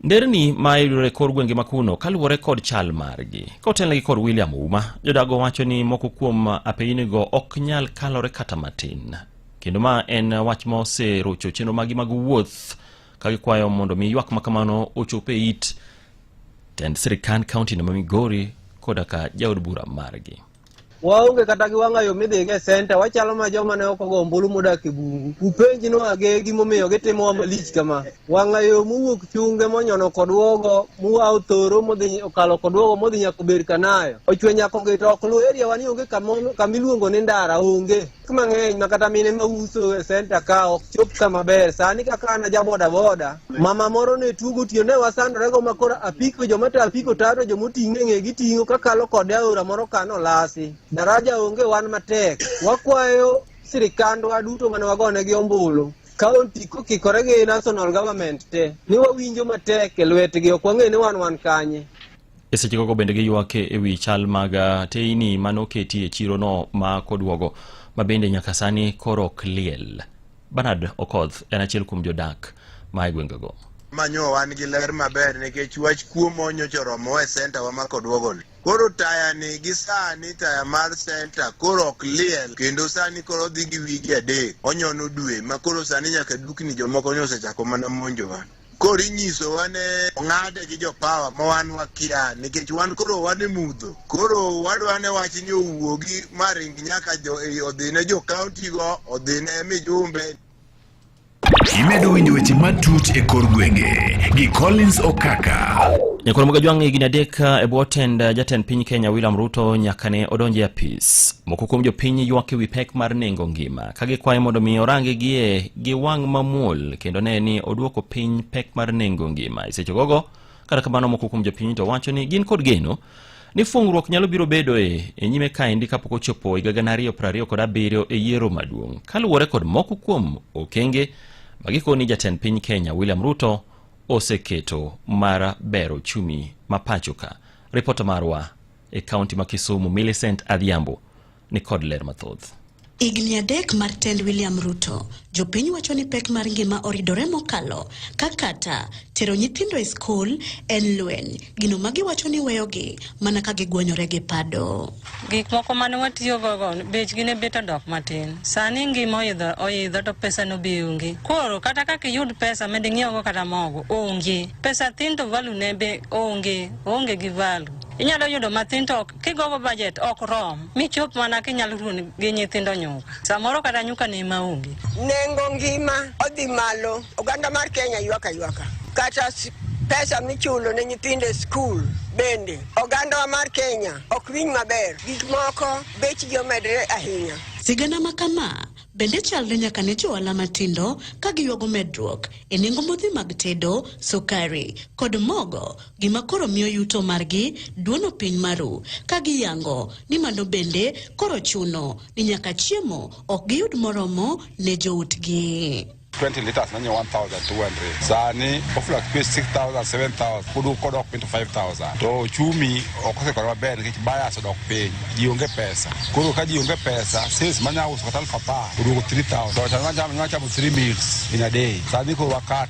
nderni ma yudore e kor gwenge ma kuno kaluwore kod chal margi. Kotelnegi kod William Ouma, jodago wacho ni moko kuom apeyinigo ok nyal kalore kata matin. Kendo ma en wach ma oserocho chenro maggi mag wuoth ka gikwayo mondo mi ywak ma kamano ochop e it tend sirikand kaunti no ma Migori koda ka jaod bura margi. Waonge kata gi wang'ayo midhigo e senta, wachalo ma joma ne ok ogo ombulu modak e bungu. Upenjnwa ge gimomiyo gitimowa malich kama. Wang'ayo mowuok chunge monyono kodwogo, mua Othoro modhi okalo kodwogo modhi nyaka ober Kanayo. Ochwe nyaka Ogita ok luw area wa ni onge kama iluongo ni ndara onge. Gik mang'eny ma kata mine ma uso e senta ka ok chop kama ber. Sani kaka an aja boda boda, mama moro ne tuo gotieno ne wasandore go ma koro apiko joma to apiko tato joma oting'e ng'e giting'o kakalo kode aora moro ka nolasi. Daraja onge wan matek. Wakwayo sirikandwa duto mane wagonegi ombulu kaunti kokikore gi national government te ni wawinjo matek e lwetgi ok wang'e ni wan wan kanye. E seche gogo bende giywak e wi chal mag teyni mane oketi e chirono ma Kodwogo ma bende nyaka sani koro ok liel. Bernard Okoth en achiel kuom jodak ma e gwengego. Manyo wan gi ler maber nikech wach kuo monyocha oromowa e senta wa ma Kodwogo ni. Koro taya ni gi sani taya mar senta koro ok liel kendo sani koro odhi gi wige 3 onyono dwe ma koro sani nyaka dukni jomoko nyo osechako mana monjowa. Koro inyisowa ne ong'ade gi jopawa ma wan wakia nikech wan koro wan e mudho. Koro wadwa ne wach ni owuogi ma ring nyaka jo, odhi ne jo county go, odhi ne mijumbe. Imedo winjo weche matut e kor gwenge gi Collins Okaka. Nyakwar Mogajwang' higni 3 e bwo tend jatend piny Kenya William Ruto nyaka ne odonj e apis. Moko kuom jopiny ywak e wi pek mar nengo ngima ka gikwaye mondo mi orange gie gi wang' mamuol kendo ne ni oduoko piny pek mar nengo ngima. E seche gogo Kata kamano moko kuom jopiny to wacho ni gin kod geno ni fungruok nyalo biro bedoe e nyime kaendi kapok ochopo higa 2027 e yiero maduong' kaluwore kod moko kuom okenge ma gikoni jatend piny Kenya William Ruto oseketo mar bero uchumi ma pacho ka. Ripota marwa e kaunti ma Kisumu Millicent Adhiambo ni kod ler mathoth. Higni adek mar tend William Ruto, jopiny wacho ni pek mar ngima oridore mokalo ka kata tero nyithindo e skul en lweny, gino ma giwacho ni weyogi mana ka gigwonyore gi pado. Gik moko mane watiyogo go bechgi ne bet odok matin. Sani ngima oidho oidho to pesa no be onge. Koro kata kaka iyud pesa ma ding'iewgo kata mogo onge. Pesa thin to value ne be onge, oonge gi value. Inyalo yudo mathin to kigogo budget ok rom michop mana kinyalo ruon gi nyithindo nyuka. Samoro kata nyuka ne ema onge. Nengo ngima odhi malo, oganda mar Kenya ywak aywaka. Kata pesa michulo ne nyithindo e skul bende ogandawa mar Kenya ok winj maber. Gik moko bechgi omedre ahinya. Sigana ma kama bende chalre nyaka ne johala matindo ka giywago medruok e nengo modhi mag tedo, sukari kod mogo, gima koro miyo yuto margi duono piny maru ka giyango ni mano bende koro chuno ni nyaka chiemo ok giyud moromo ne joutgi. 20 liters nanyiewo 1200 sani ofluctuate 6000 7000 pod kodok piny to 5000 to ochumi ok osekore maber nikech buyers odok piny ji onge pesa koro ka ji onge pesa sales manya uso kata 10,000 oduogo 3000 to chon wachamo 3 meals in a day sani koro wakat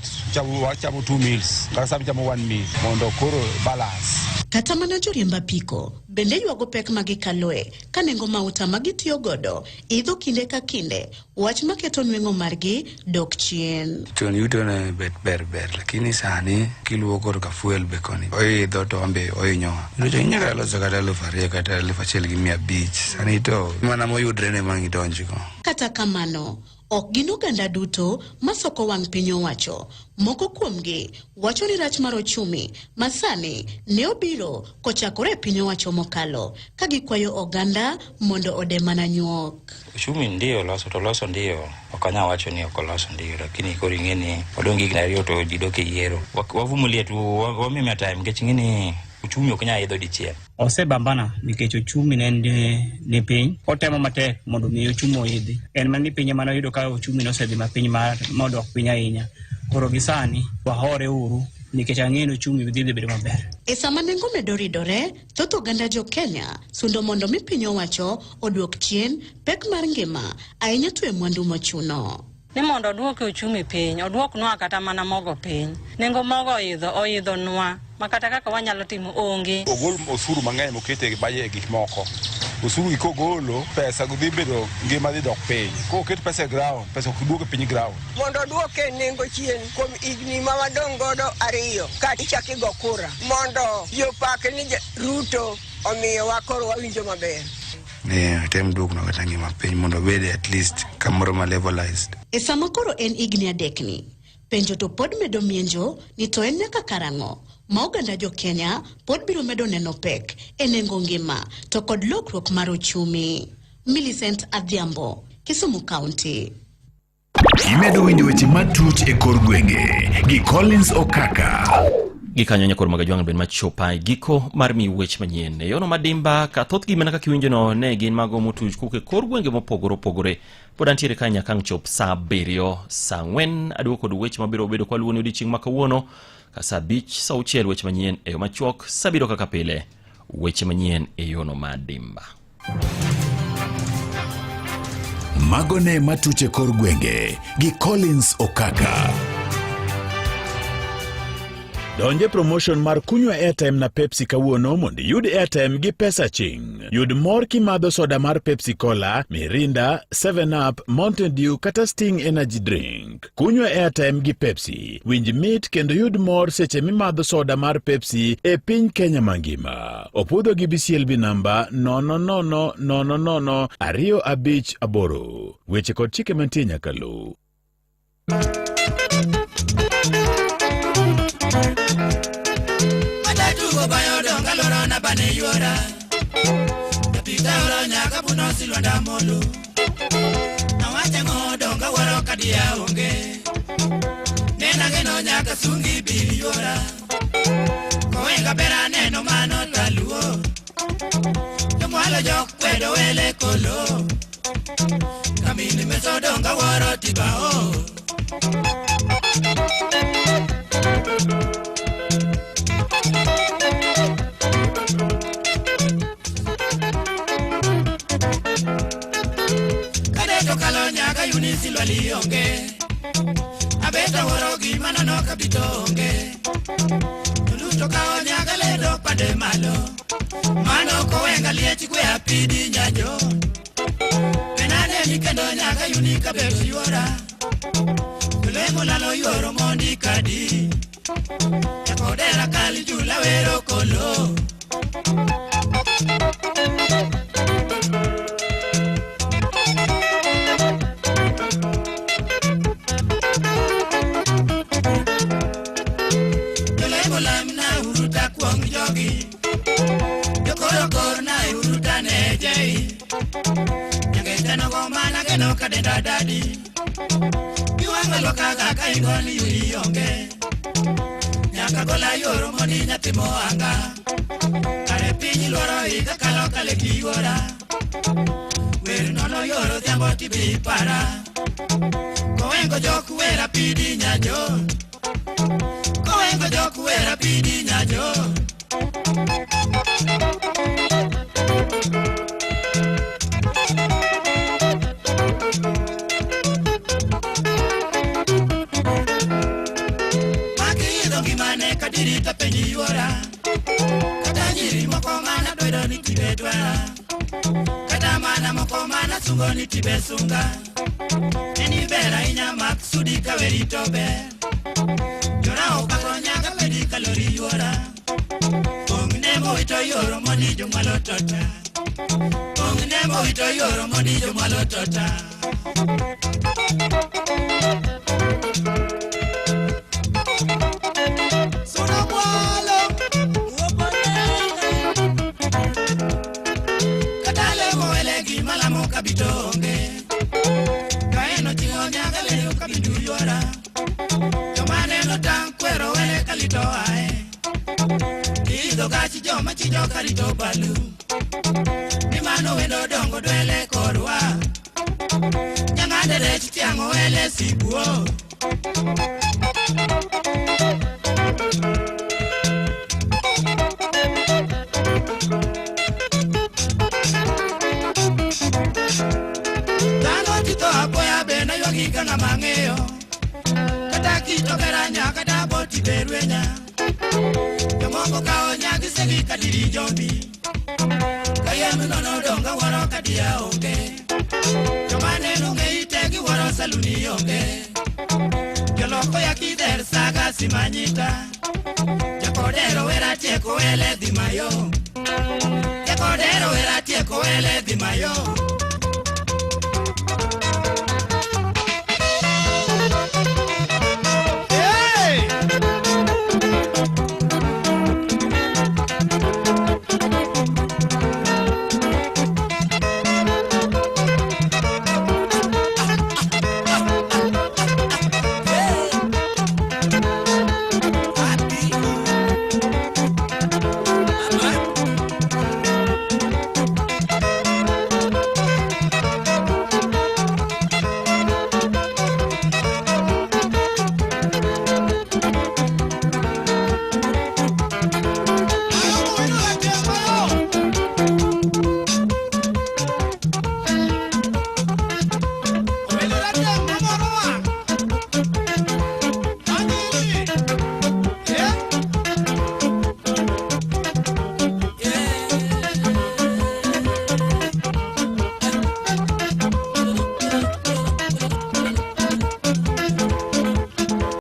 wachamo 2 meals kata sani chamo 1 meal mondo koro balance. Kata mana joriemb apiko bende ywago pek ma gikaloe ka nengo mauta ma gitiyo godo idho kinde ka kinde, wach maketo nweng'o margi dok chien. Chon yuto ne bet ber ber, lakini sani kiluwo korka fuel be koni oidho to wan be ohinyowa. Yuto chon inyalo loso kata 2000 kata 1500, sani to mana moyudre ne mang' idonjgo. Kata kamano, ok gin oganda duto masoko wang' piny owacho. Moko kuomgi wacho ni rach mar ochumi masani ne obiro kochakore e piny owacho mokalo, ka gikwayo oganda mondo ode mana nyuok. Uchumi ndio loso to loso ndio, ok anyal wacho ni ok oloso ndio, lakini koro ing'e ni odong' higni ariyo to ji dok e yiero. Wavumilie tu, wamiye time nikech ing'e ni uchumi ok nyal idho dichiel. Osebambana nikech ochumi ne ni piny, otemo matek mondo mi ochumi oidhi. En mana ni piny ema noyudo ka ochumi nosedhi mapiny modok piny ahinya. Koro gi sani wahore uru nikech ang'e ni ochumi dhi bedo maber. E sama nengo medo ridore, thoth oganda jo Kenya sundo mondo mi piny owacho oduok chien pek mar ngima ahinya to e mwandu mochuno. Ni mondo oduok ochumi piny, oduoknwa kata mana mogo piny. Nengo mogo oidho, oidhonwa, ma kata kaka wanyalo timo onge. Ogol osuru mang'eny mokete e gik moko. Osuru gi kogolo, pesa dhi bedo, ngima dhi dok piny. Koket pesa e ground, pesa ok duog e piny ground. Mondo oduoke nengo chien kuom higni ma wadong' godo ariyo ka ichak igo kura mondo jopak ni Ruto omiyowa koro wawinjo maber. Ne tem duoknwa kata ngima piny mondo obed at least kamoro ma levelized. E sama koro en higni adekni, penjo to pod medo mienjo ni to en nyaka karang'o ma oganda jo Kenya pod biro medo neno pek e nengo ngima to kod lokruok mar ochumi. Millicent Adhiambo, Kisumu County. Imedo winjo weche matut e kor gwenge gi Collins Okaka. Gikanyo nyakor mag ajwang' bende machopa e giko mar mi weche manyien. E yono madimba ka thothgi mana kaka iwinjono ne gin mago motuch kowuok e kor gwenge mopogore opogore. Pod antiere ka nyaka ang' chop saa abiriyo, saa ang'wen aduogo kod weche mabiro bedo kwaluwo ni odiochieng' ma kawuono ka saa abich, saa auchiel weche manyien e yo machuok, saa abiriyo kaka pile weche manyien e yono madimba. Mago ne matuche kor gwenge gi Collins Okaka. Donje promotion mar kunywa airtime na Pepsi kawuono mondo iyud airtime gi pesa ching. Yud mor kimadho soda mar Pepsi Cola, Mirinda, 7up, Mountain Dew kata Sting Energy Drink. Kunywa airtime gi Pepsi. Winj mit kendo yud mor seche mimadho soda mar Pepsi e piny Kenya mangima. Opuodho gi BCLB namba 000 00 258. Weche kod chike mantie nyaka luw. Matatu bayo donga loro na bane yuora. Japita oro nyaka buno silwanda molo. Awacha ngo donga waro kadia onge. Nena geno nyaka sungi bil yuora. Joluto kawo nyaga ledo pade malo. Mano kowenga liech gwe apidi nyanjo. Benane ni kendo nyaga yunika bedo yuora. Jolemo lalo yuoro mondi kadi. Jakodera kali jula wero kolo. Jolemo lamna uruta kuong jogi. Jokoro kor na uruta ne jei. Nyangeta no gomana geno kadenda dadi. Biwanga loka kaka ingoli yudi onge. Nyaka gola yoro moni nyathi moanga. Kare piny luoro higa kalo kale kiwuora. Wer nono yoro dhiambo tibi para. Kowengo jok wera pidi nyajo. Kowengo jok wera pidi nyajo. Makiidho ngimane kadiri to penj yuora. Kata nyiri moko mana dwedo ni tibe dwara. Kata mana moko mana sungo ni tibe sunga. Neni ber ahinya mak sudi ka weri to ber. Jora opako nyaka bedi kalori yuora. Ong ne mowito yoro mondi jomwalo tota. Ong ne mowito yoro mondi jomwalo tota. Suna mwalo, Katale mowele gima lamo kabito onge. Kaeno ting'o nyaga leyo kabindu yuora. Joma neno tang' kwero wele kalito ae. Iidho gach joma chijo karito balu. Ni mano wendo dongo dwele korwa. Nyang'ade rech tiang'o wele sibuo. Dhano titho apoya be naywagi ka ng'ama ang'eyo. Kata kit ogera nyaka dabo tibe rwenya. Jomoko kawo nyagi segi kadiri jombi. Kayiem nono donga wuoro kadia onge. Joma neno ng'eyi te giwuoro saluni onge. Joloko ya kidher saga simanyita. Jakodero wera tieko wele dhi mayo. Jakodero wera tieko wele dhi mayo.